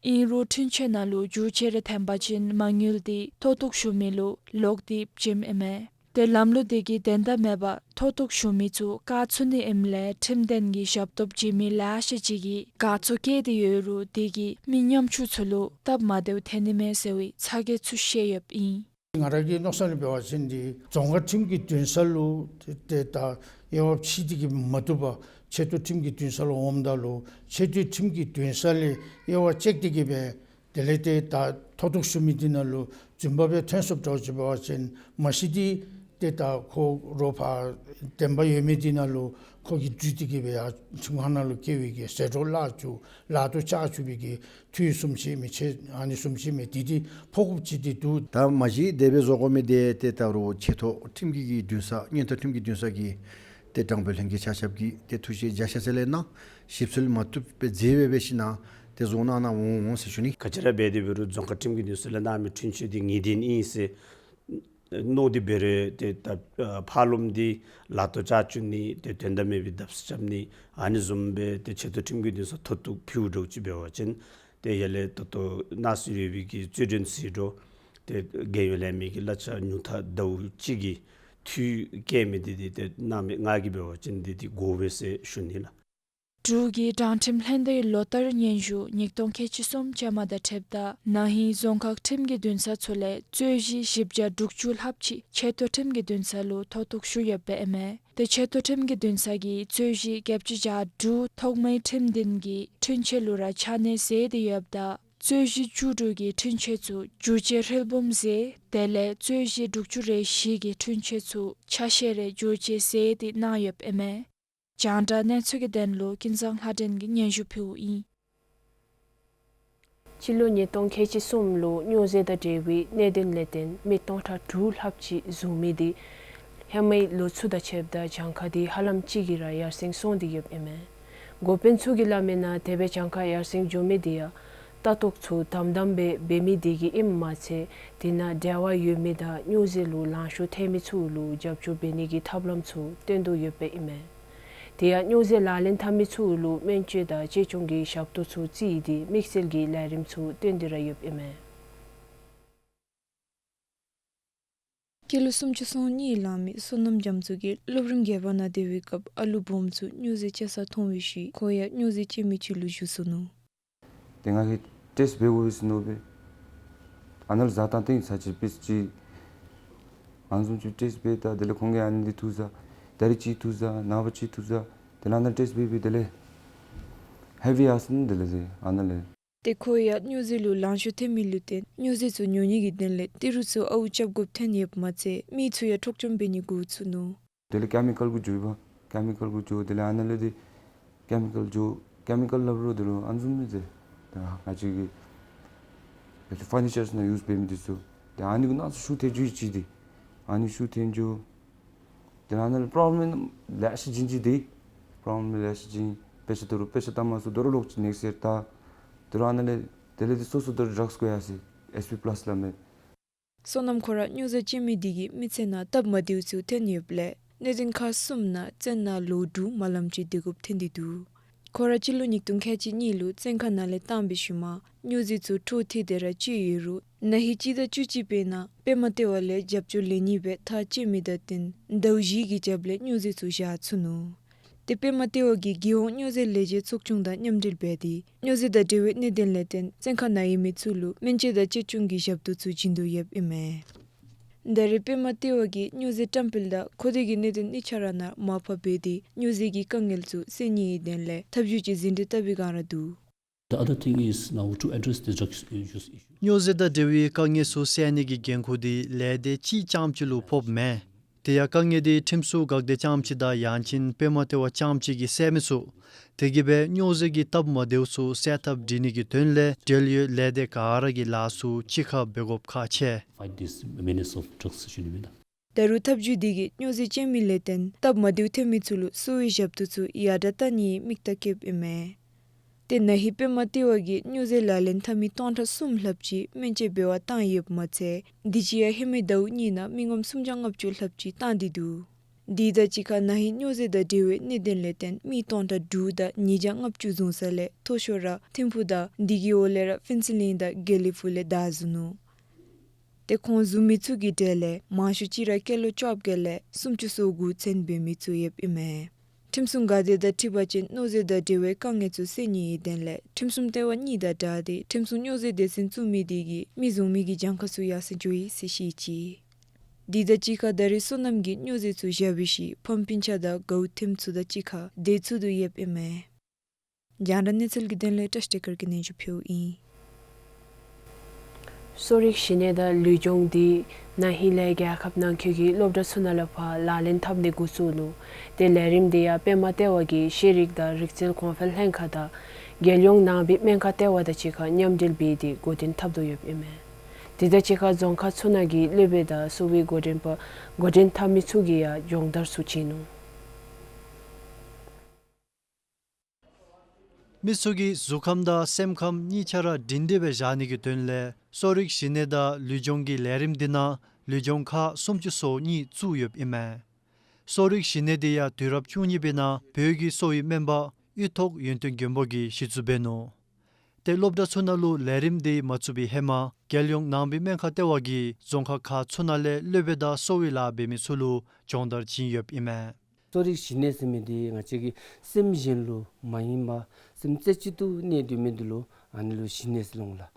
ཨིན་རུང་འཁྲུན་ཆོད་ནང་ལུ་འགྱུར་བཅོས་རེ་ཐོན་པ་ཅིན་མ་དངུལ་དེ་མཐོ་གཏུགས་ཞུ་མི་ལུ་ལོག་སྟེ་བྱིནམ་ཨིན་མས། ཏེ་ལམ་ལུགས་དེ་གིས་དོན་དག་མེད་པར་མཐོ་གཏུགས་ཞུ་མི་ཚུ་བཀག་ཚུགས་ནི་ཨིནམ་ལས་ཁྲིམས་དོན་གྱི་ཞབས་ཏོག་བྱིན་མི་ལེ་ཤ་ཅིག་གིས་དགའ་ཚོར་བསྐྱེད་དེ་ཡོད་རུང་དེ་གིས་མི་ཉམ་ཆུང་ཚུ་ལུ་སྟབས་མ་བདེཝ་ཐོན་ནི་མས་ཟེར་བའི་ཚ་གྱང་ཚུ་བཤད་ཡོདཔ་ཨིན། ང་ར་གི་མནོ་བསམ་ལས་འབད་བ་ཅིན་འདི་རྫོང་ཁག་ཁྲིམས་ཀྱི་འདུན་ས་ལུ་ཏེ་ད་དབྱེ་བ་ཕྱེ་སྟེ་གིས་མ་བཏུབ་པར་ཆེ་མཐོ་ཁྲིམས་ཀྱི་འདུན་ས་ལུ་འོངམ་ད་ལུ་ཆེ་མཐོ་ཁྲིམས་ཀྱི་འདུན་ས་ལས་དབྱེ་བ་ཕྱེ་སྟེ་གིས་སྦེ་དེ་ལས་ཏེ་ད་མཐོ་གཏུགས་ཞུ་མི་འདི་ནང་ལུ་རྫུན་པ་སྦེ་ཐོན་སོངམ་འདྲཝ་ཅིག་འབད་བ་ཅིན་མ་གཞི་འདི་ཏེ་ད་ཁོ་རོགས་ཕར་བདེན་པ་ཡོད་མི་འདི་ནང་ལུ་ཁོ་གིས་འཛུལ་ཏེ་གིས་སྦེ་ཡར་ཁྲིམས་ཁང་ནང་ལུ་བསྐྱལ་བའི་གི་ཟད་འགྲོ་བརླག་བཅུག་ལཱ་ཐོག་བཅག་བཅུག་པའི་གི་འཐུས་བཟུམ་ཅིག་མི་ཆེ་ཨ་ནི་བཟུམ་ཅིག་མི་འདི་འདི་ཕོག་དགོཔ་ཅིག་འདི་འདུག། ད་མ་གཞི་དེ་སྦེ་བཟོ་དགོ་མི་འདི་ཏེ་ད་རུང་ཆེ་མཐོ་ཁྲིམས་ཀྱི་གི་འདུན་ས་མངོན་མཐོ་ཁྲིམས་ཀྱི་འདུན་ས་གི་ཏེ་དྲང་དཔོན་ལྷན་རྒྱས་ཆ་ཁྱབ་ཀྱིས་ཏེ་ཐུགས་རྗེ་བརྒྱ་ཆ་ཚད་ལས་གནང་། ཞིབ་འཚོལ་མ་བཏུབ་པའི་རྫས་སྦེ་འབད་ཞིན་ན་ཏེ་བཟོ་གནང་གནང་འོང་འོང་ཟེར་ཞུ་ནི། ག་ཅི་ར་འབད་དེ་འབད་རུང་རྫོང་ཁག་ཁྲིམས་ཀྱི་འདུན་ས་ལས་གནང་མི་འཁྲུན་ཆོད་འདི་ངེས་བདེན་ཨིན་ཟེར་མནོ་སྟེ་འབད་རུང་ཏེ་ད་ཕར་ལོགམ་འདི་ལཱ་ཐོག་བཅག་བཅུག་ནི་ཏེ་དོན་དག་མེད་པའི་བརྡབ་གསིག་རྐྱབ་ནི་ཨ་ནི་བཟུམ་སྦེ་ཏེ་ཆེ་མཐོ་ཁྲིམས་ཀྱི་འདུན་ས་མཐོ་གཏུགས་ཕུལཝ་འདྲཝ་ཅིག་འབད་བ་ཅིན་ཏེ་ཡར་ལས་ད་ལྟོ་གནང་སྲོལ་ཡོད་པའི་གི་རྩོད་འགྲན་ཟེར་འདྲཝ་ཏེ་རྒྱལ་ཡོངས་ལས་མི་གི་གླ་ཆ་ཉུང་མཐའ་ཟླཝ་གཅིག་གི་འཐུས་བཀལ་མི་འདི་འདི་ཏེ་གནང་མི་ང་གིས་འབད་བ་ཅིན་འདི་འདི་དགོ་པས་ཟེར་ཞུ་ནི་ལགས། དྲུག་གི་དྲང་ཁྲིམས་ལྷན་སྡེའི་ལོ་བསྟར་སྙན་ཞུ་ཉིས་སྟོང་ཁལ་གཅིག་གསུམ་ཅན་མ་དང་འཁྲིལཝ་ད་ན་ཧིང་རྫོང་ཁག་ཁྲིམས་ཀྱི་འདུན་ས་ཚུ་ལས་རྩོད་གཞི་བཞི་བརྒྱ་དྲུག་ཅུ་ལྷགཔ་ཅིག་ཆེ་མཐོ་ཁྲིམས་ཀྱི་འདུན་ས་ལུ་མཐོ་གཏུགས་ཞུ་ཡོདཔ་ཨིན་མས། ཏེ་ཆེ་མཐོ་ཁྲིམས་ཀྱི་འདུན་ས་གིས་རྩོད་གཞི་བརྒྱད་ཅུ་གྱ་དྲུག་ཐོག་མའི་ཁྲིམས་འདུན་གྱི་འཁྲུན་ཆོད་ལུ་ར་ཆ་གནས་མཛད་དེ་ཡོདཔ་ད་རྩོད་གཞི་བཅུ་དྲུག་གི་འཁྲུན་ཆོད་ཚུ་བསྒྱུར་བཅོས་ཧྲིལ་བུམ་མཛད། དེ་ལས་རྩོད་གཞི་དྲུག་ཅུ་རེ་བཞི་གི་འཁྲུན་ཆོད་ཚུ་ཆ་ཤས་རེ་བསྒྱུར་བཅོས་མཛད་དེ་གནང་ཡོདཔ་ཨིན་མས། རྒྱང་བསྒྲགས་གནས་ཚུལ་གྱི་དོན་ལུ་ཀུན་བཟང་ལྷ་སྒྲོན་གྱིས་སྙན་ཞུ་ཕུལཝ་ཨིན། སྤྱི་ལོ་ཉིས་སྟོང་ཁལ་གཅིག་གསུམ་ལུ་སྨྱོ་རྫས་དང་འབྲེལ་བའི་གནད་དོན་ལས་བརྟེན་མི་སྟོང་ཕྲག་དྲུག་ལྷགཔ་ཅིག་བཟུང་མི་དེ་ཧེ་མའི་ལོ་ཚུ་དང་ཕྱདཔ་ད་གྱངས་ཁ་དེ་ཧ་ལམ་གཅིག་གིས་ར་ཡར་སེང་སོང་སྟེ་ཡོདཔ་ཨིན་མས། འགོ་དཔོན་ཚུ་གིས་སླབ་མིའི་ནང་དེ་སྦེ་གྱངས་ཁ་ཡར་སེང་འགྱོ་མི་དེ་ཡང་ལྟ་རྟོག་ཚུ་དམ་དམ་སྦེ་འབད་མི་དེ་གིས་ཨིནམ་མ་ཚད་དེ་ནང་འབྲེལ་བ་ཡོད་མི་དང་སྨྱོ་རྫས་ལུ་ལང་ཤོར་ཐལ་མི་ཚུ་ལུ་རྒྱབ་སྐྱོར་འབད་ནི་གི་ཐབས་ལམ་ཚུ་སྟོན་དོ་ཡོདཔ་ཨིན་མས། དེ་ཡང་སྨྱོ་རྫས་ལག་ལེན་འཐབ་མི་ཚུ་ལུ་སྨན་བཅོས་དང་གཅེས་སྐྱོང་གི་ཞབས་ཏོག་ཚུ་བརྩིས་ཏེ་དམིགས་བསལ་གྱི་ལས་རིམ་ཚུ་སྟོན་ཏེ་ར་ཡོདཔ་ཨིན་མས། སྐྱེས་ལོ་སུམ་ཅུ་སོ་གཉིས་ལང་མི་བསོད་ནམས་རྒྱ་མཚོ་གིས་སློབ་རིམ་བརྒྱད་པ་ནང་སྡོད་པའི་སྐབས་ཨ་ལུ་སྦོམ་ཚུ་སྨྱོ་རྫས་སྤྱོད་སར་མཐོང་བའི་ཤུལ་ཁོ་ཡང་སྨྱོ་རྫས་སྤྱོད་མི་ཅིག་ལུ་གྱུར་སོ་ནུག། ཏེ་ང་གིས་ཊེསཊ་འབད་དགོ་པས་ཟེར་མནོ་སྦེ་ཨ་ནཱ་ལུ་བཟའ་བཏང་སྟེ་ས་ཅིག་པིསི་ཅིག་ཨ་ནི་བཟུམ་ཅིག་ཊེསཊ་འབད་ད་དེ་ལས་ཁོང་གིས་ཨ་ནི་འདི་འཐུ་ཟ། ད་རིས་ཅིག་འཐུ་ཟ། ནངས་པ་ཅིག་འཐུ་ཟ། དེ་ལས་ཨ་ནཱ་ཊེསཊ་འབད་འབད་དེ་ལས་ཧེ་བི་ཡར་སོང་། དེ་ལས་ཟེར་ཨ་ནཱ་ལས། ཏེ་ཁོ་ཡང་སྨྱོ་རྫས་ལུ་ལང་ཤོར་ཐལ་མི་ལུ་བརྟེན་སྨྱོ་རྫས་ཚུ་ཉོ་ནི་གི་དོན་ལས་ཏི་རུ་ཚུ་ཨརཝ་རྐྱབ་དགོཔ་ཐོན་ཡོདཔ་མ་ཚད་མི་ཚུ་ཡང་འཕྲོག་བཅོམ་འབད་ནི་འགོ་བཙུགས་ནུག། དེ་ལས་ཀེ་མི་ཀཱལ་གུ་འགྱོཝ་ཨིན་པས། ཀེ་མི་ཀཱལ་གུ་འགྱོ། དེ་ལས་ཨ་ནཱ་ལས་དེ་ཀེ་མི་ཀཱལ་འགྱོ། ཀེ་མི་ཀཱལ་སླབ་རུང་དེ་ལུ་ཨ་ནི་བཟུམ་མས་ཟེར། ད་ང་བཅས་ཀྱི་ད་ཕར་ནི་ཅརསི་ནང་ཡུསི་འབད་མི་དེ་ཚུ་དེ་ཨ་ནི་གུ་ནང་ཚུ་ཤུགས་ཐེབས་འགྱོ་ཡི་ཅིག་དེ། ཨ་ནི་ཤུགས་ཐེབས་འགྱོ། དེ་ལས་ཨ་ནཱ་ལས་པྲོབ་ལེམ་ལེ་ཤ་བྱུང་ཅི། དེ་པྲོབ་ལེམ་ལེ་ཤ་བྱུང་། དཔེ་ཆ་དོ་རུང་དཔེ་ཆ་ལྟ་མ་ཚུགས། དོ་རུང་ལོག་ཅིག་ནེགསཊ་ཡར་ད། དོ་རུང་ཨ་ནཱ་ལས་དེ་ལས་དེ་སོ་སོ་དོ་རུང་ཌྲགསི་བཀོ་ཡར་སོ་ཡི། ཨེསི་པི་པ་ལཱསི་སླབ་མི། བསོད་ནམས་ཁོ་ར་སྨྱོ་རྫས་སྤྱོད་མི་དེ་གིས་མི་ཚེ་ནང་སྟབས་མ་བདེཝ་ཚུ་ཐོན་ཡོདཔ་ལས་གནད་དོན་ཁག་གསུམ་ནང་བཙོན་ནང་ལོ་དྲུག་མ་ལངམ་ཅིག་སྡོད་དགོཔ་ཐོན་ཏེ་འདུག། ཁོ་ར་སྤྱི་ལོ་ཉིས་སྟོང་ཁལ་གཅིག་གཉིས་ལུ་བཙོན་ཁང་ནང་ལས་བཏང་བའི་ཤུལ་མ་སྨྱོ་རྫས་ཚུ་འཕྲོ་མཐུད་དེ་ར་སྤྱོད་ཡོད་རུང་ན་ཧིང་སྤྱི་ཟླ་བཅུ་གཅིག་པའི་ནང་པདྨ་ལྟེ་བ་ལས་རྒྱབ་སྐྱོར་ལེན་ནི་སྦེ་ཐག་བཅད་མི་དང་བསྟུན་ཟླཝ་བཞི་གི་རྒྱབ་ལས་སྨྱོ་རྫས་ཚུ་བཞག་ཚུགས་ནུག། ཏེ་པདྨ་ལྟེ་བ་གིས་རྒྱལ་ཡོངས་སྨྱོ་རྫས་ལས་བྱེད་ཚོགས་ཆུང་དང་མཉམ་འབྲེལ་འབད་དེ་སྨྱོ་རྫས་དང་འབྲེལ་བའི་གནད་དོན་ལས་བརྟེན་བཙོན་ཁང་ནང་ཡོད་མི་ཚུ་ལུ་སྨན་བཅོས་དང་གཅེས་སྐྱོང་གི་ཞབས་ཏོག་ཚུ་བྱིན་དོ་ཡོདཔ་ཨིན་མས། ད་རེས་པདྨ་ལྟེ་བ་གིས་སྨྱོ་རྫས་བཀྲམ་སྤེལ་དང་མཁོ་འདོད་ཀྱི་གནད་དོན་གཉིས་ཆ་ར་ནང་མར་ཕབ་འབད་དེ་སྨྱོ་རྫས་ཀྱི་དཀའ་ངལ་ཚུ་སེལ་ནིའི་དོན་ལས་ཐབས་བྱུས་ཅིག་ཟིན་བྲིས་བཏབ་པའི་བསྒང་ར་འདུག། The other thing is now to address the drugs issues. སྨྱོ་རྫས་དང་འབྲེལ་བའི་དཀའ་ངལ་ཚུ་སེལ་ནི་གི་འགན་ཁུར་དེ་ལས་སྡེ་གཅིག་རྐྱངམ་གཅིག་ལུ་ཕོགཔ་མེན། དེ་ཡང་དཀའ་ངལ་དེ་ཁྲིམས་སྲུང་འགག་སྡེ་རྐྱངམ་གཅིག་དང་ཡང་ཅིན་པདྨ་ལྟེ་བ་རྐྱངམ་གཅིག་གིས་སེལ་མི་ཚུགས། དེ་གིས་སྦེ་སྨྱོ་རྫས་ཀྱི་སྟབས་མ་བདེཝ་ཚུ་སེལ་ཐབས་སྒྲིག་ནི་གི་དོན་ལས་འབྲེལ་ཡོད་ལས་སྡེ་ག་ར་གིས་ལཱ་ཚུ་གཅིག་ཁར་འབད་དགོཔ་ཁག་ཆེ། Fight this menace of drugs ཞུ་ནི་མེན་ན། ད་རུང་ཐབས་བྱུས་དེ་གིས་སྨྱོ་རྫས་སྤྱོད་མི་ལས་བརྟེན་སྟབས་མ་བདེཝ་ཐོན་མི་ཚུ་ལུ་གསོ་བའི་ཞབས་ཏོག་ཚུ་ཡར་དྲག་བཏང་ནིའི་དམིགས་གཏད་བསྐྱེདཔ་ཨིན་མས། ཏེ་ན་ཧིང་པདྨ་ལྟེ་བ་གིས་སྨྱོ་རྫས་ལག་ལེན་འཐབ་མི་སྟོང་ཕྲག་གསུམ་ལྷགཔ་ཅིག་སྨན་བཅོས་འབད་བར་བཏང་ཡོདཔ་མ་ཚད་དུས་ཅི་ཡང་ཧེ་མའི་ཟླཝ་གཉིས་ནང་མི་ངོམ་སུམ་བརྒྱ་ལྔ་བཅུ་ལྷགཔ་ཅིག་བཏང་སྟེ་འདུག། དེ་དང་གཅིག་ཁར་ན་ཧིང་སྨྱོ་རྫས་དང་འབྲེལ་བའི་གནད་དོན་ལས་བརྟེན་མི་སྟོང་ཕྲག་དྲུག་དང་ཉིས་བརྒྱ་ལྔ་བཅུ་བཟུང་ས་ལས་མཐོ་ཤོས་ར་ཐིམ་ཕུག་དང་དེ་གི་འོག་ལས་ར་ཕུན་ཚོགས་གླིང་དང་དགེ་ལེགས་ཕུག་ལས་བདའ་བཟུང་ནུག། ཏེ་ཁོང་བཟུང་མི་ཚུ་གི་གྲས་ལས་མང་ཤོས་ཅིག་ར་སྐྱེས་ལོ་བཅོ་བརྒྱད་ལས་སུམ་ཅུ་སོ་དགུ་ཚུན་འབད་མི་ཚུ་ཡོདཔ་ཨིན་མས། ཁྲིམས་སྲུང་འགག་སྡེ་དང་འཁྲིལ་བ་ཅིན་སྨྱོ་རྫས་དང་འབྲེལ་བའི་དཀའ་ངལ་ཚུ་སེལ་ནིའི་དོན་ལས་ཁྲིམས་སྲུང་ལྟེ་བ་གཉིས་དང་སྦྲགས་ཏེ་ཁྲིམས་སྲུང་སྨྱོ་རྫས་སྡེ་ཚན་བཙུགས་མི་དེ་གིས་མི་བཟུང་མི་གི་གྱངས་ཁ་ཚུ་ཡར་སེང་འགྱོ་ཡི་ཟེར་བཤད་ཅི། དེ་དང་གཅིག་ཁར་ད་རེས་བསོད་ནམས་ཀྱིས་སྨྱོ་རྫས་ཚུ་བཞག་པའི་ཤུལ་ཕམ་སྤུན་ཆ་དང་དགའཝ་ཐེམ་ཚུ་དང་གཅིག་ཁར་སྡོད་ཚུགས་དོ་ཡོདཔ་ཨིན་མས། རྒྱང་བསྒྲགས་གནས་ཚུལ་གྱི་དོན་ལས་བཀྲ་ཤིས་བདེ་སྐར་གྱིས་སྙན་ཞུ་ཕུལཝ་ཨིན། གསོ་རིག་གཞི་གནས་དང་ལུས་སྦྱོང་དེ་ན་ཧིང་ལས་རྒྱལ་ཁབ་ནང་འཁོད་ཀྱི་སློབ་གྲྭ་ཚུ་ནང་ལས་ཕར་ལག་ལེན་འཐབ་ནི་འགོ་བཙུགས་ནུག། དེ་ལས་རིམ་དེ་ཡང་པདྨ་ལྟེ་བ་གིས་ཤེས་རིག་དང་རིག་རྩལ་གོང་འཕེལ་ལྷན་ཁག་དང་རྒྱལ་ཡོངས་ནང་པའི་སྨན་ཁང་ལྟེ་བ་དང་གཅིག་ཁར་མཉམ་འབྲེལ་འབད་དེ་འགོ་འདྲེན་འཐབ་དོ་ཡོདཔ་ཨིན་མས། དེ་དང་གཅིག་ཁར་རྫོང་ཁག་ཚུ་ནང་གི་སློབ་དཔོན་དང་གསོ་བའི་འགོ་འདྲེན་པ་འགོ་འདྲེན་འཐབ་མི་ཚུ་གིས་ཡང་སྦྱོང་བརྡར་ཚུ་བྱིན་ནུག། མི་ཚུ་གི་གཟུགས་ཁམས་དང་སེམས་ཁམས་གཉིས་ཆ་ར་སྒྲིང་སྒྲི་སྦེ་བཞག་ནི་གི་དོན་ལས་གསོ་རིག་གཞི་གནས་དང་ལུས་སྦྱོང་གི་ལས་རིམ་དེ་ནང་ལུས་སྦྱོང་ཁག་སུམ་ཅུ་སོ་གཉིས་བཙུགས་ཡོདཔ་ཨིན་མས། གསོ་རིག་གཞི་གནས་དེ་ཡང་དུས་རབས་བཅུ་གཉིས་པའི་ནང་བོད་ཀྱི་གསོ་བའི་སྨན་པ་གཡུ་ཐོག་ཡོན་ཏན་མགོན་པོ་གིས་གཞི་བཙུགས་འབད་ནུག། ཏེ་སློབ་གྲྭ་ཚུ་ནང་ལུ་ལས་རིམ་དེ་མ་བཙུགས་པའི་ཧེ་མ་རྒྱལ་ཡོངས་ནང་པའི་སྨན་ཁང་ལྟེ་བ་གིས་རྫོང་ཁག་ཁག་ཚུ་ནང་ལས་སློབ་དཔོན་དང་གསོ་བའི་ལཱ་འབད་མི་ཚུ་ལུ་སྦྱོང་བརྡར་བྱིན་ཡོདཔ་ཨིན་མས། གསོ་རིག་གཞི་གནས་ཟེར་མི་འདི་ང་བཅས་ཀྱི་སེམས་གཞན་ལུ་མ་ཡེངས་པར་སེམས་རྩེ་གཅིག་ཏུ་གནས་སྡོད་མི་འདི་ལུ་ཨ་ནི་ལུ་གཞི་གནས་ཟེར་སླབ་འོང་ལགས།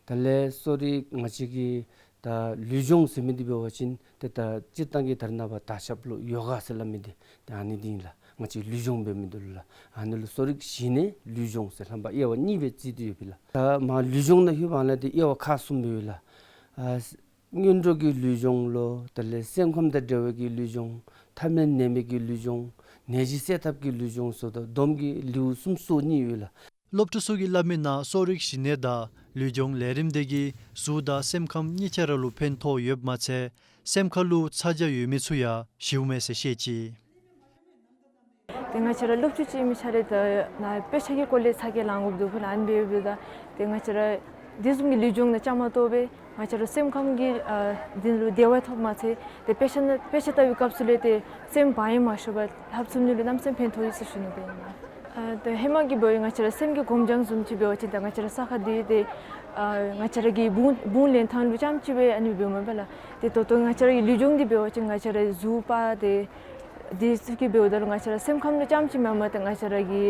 དེ་ལས་གསོ་རིག་ང་བཅས་ཀྱི་ད་ལུས་སྦྱོང་ཟེར་མི་འདི་འབད་བ་ཅིན་ཏེ་ད་སྤྱིར་བཏང་གི་ད་རེས་ནངས་པ་དར་ཁྱབ་ལུ་ཡོ་ག་ཟེར་སླབ་མི་འདི་ཏེ་ཨ་ནི་འདི་ཨིན་ལགས། ང་བཅས་ལུས་སྦྱོང་འབད་མི་འདི་ལུ་ལགས། ཨ་ནི་ལུ་གསོ་རིག་གཞི་གནས་ལུས་སྦྱོང་ཟེར་རྣམ་པ་དབྱེ་བ་གཉིས་སྦེ་བརྩི་སྟེ་ཡོད་པས་ལགས། ད་མ་ལུས་སྦྱོང་ནང་ལྷོདཔ་ད་ཏེ་དབྱེ་བ་ཁག་གསུམ་སྦེ་ཡོད་ལགས། ཨ་སྔོན་འགྲོ་གི་ལུས་སྦྱོང་ལོ། དེ་ལས་སེམས་ཁམས་དང་འབྲེལ་བའི་གི་ལུས་སྦྱོང་། ཐབས་མེད་ནད་མེད་ཀྱི་ལུས་སྦྱོང་། ནད་གཞི་སེལ་ཐབས་ཀྱི་ལུས་སྦྱོང་ཟེར་ད་བསྡོམས་ཀྱིས་ལེའུ་གསུམ་སོ་གཉིས་ཡོད་ལགས། སློབ་ཕྲུག་ཚུ་གིས་སླབ་མིའི་ནང་གསོ་རིག་གཞི་གནས་དང་ལུས་སྦྱོང་ལས་རིམ་དེ་གིས་གཟུགས་དང་སེམས་ཁམས་གཉིས་ཆ་ར་ལུ་ཕན་ཐོགས་ཡོདཔ་མ་ཚད་སེམས་ཁ་ལུ་ཚ་གྱང་ཡོད་མི་ཚུ་ཡང་ཞིཝ་མས་ཟེར་བཤད་ཅི། ཏེ་ང་བཅས་ར་སློབ་ཕྲུག་ཅིག་ཨིན་མི་ཆ་ར་ད་ནཱ་དཔེ་ཆ་གི་སྐོར་ལས་ཚ་གྱང་ལང་དགོཔ་འདུག་ལགས། ཨ་ནི་འབདཝ་ད་ཏེ་ང་བཅས་ར་དེ་བཟུམ་གྱི་ལུས་སྦྱོང་ནང་བཅའ་མར་གཏོགས་པའི་ང་བཅས་ར་སེམས་ཁམས་ཀྱི་ཨ་འདི་ལུ་བདེ་བ་ཐོབ་མ་ཚད་ཏེ་དཔེ་ཆ་ནང་དཔེ་ཆ་ལྟ་བའི་སྐབས་སུ་ལས་ཏེ་སེམས་བག་ཡངས་མ་ཤོར་བར་ལྷབ་ཚུགས་ནི་ལུ་གནམ་མེད་ས་མེད་ཕན་ཐོགས་ཡོད་ཟེར་ཞུ་ནི་སྦེ་ཨིན་ལགས། ཨ་ད་ཧེ་མ་གི་འབད་བ་ང་བཅས་ར་སེམས་ཀྱི་སྒོམ་སྦྱང་བཟུམ་ཅིག་འབད་བ་ཅིན་ད་ང་བཅས་ར་ས་ཁར་སྡོད་དེ་ཨ་ང་བཅས་ར་གི་བུང་བུང་ལེན་ཐངས་ལུ་རྐྱངམ་ཅིག་སྦེ་ཨ་ནི་འབདཝ་མས་པ་ལགས། ཏེ་ད་ལྟོ་ང་བཅས་ར་གི་ལུས་སྦྱོང་འདི་འབད་བ་ཅིན་ང་བཅས་ར་གཟུགས་པ་ཏེ་དེ་ཚུ་གིས་འབདཝ་ད་ལུ་ང་བཅས་ར་སེམས་ཁམས་ལུ་རྐྱངམ་ཅིག་མེན་པར་ཏེ་ང་བཅས་ར་གི་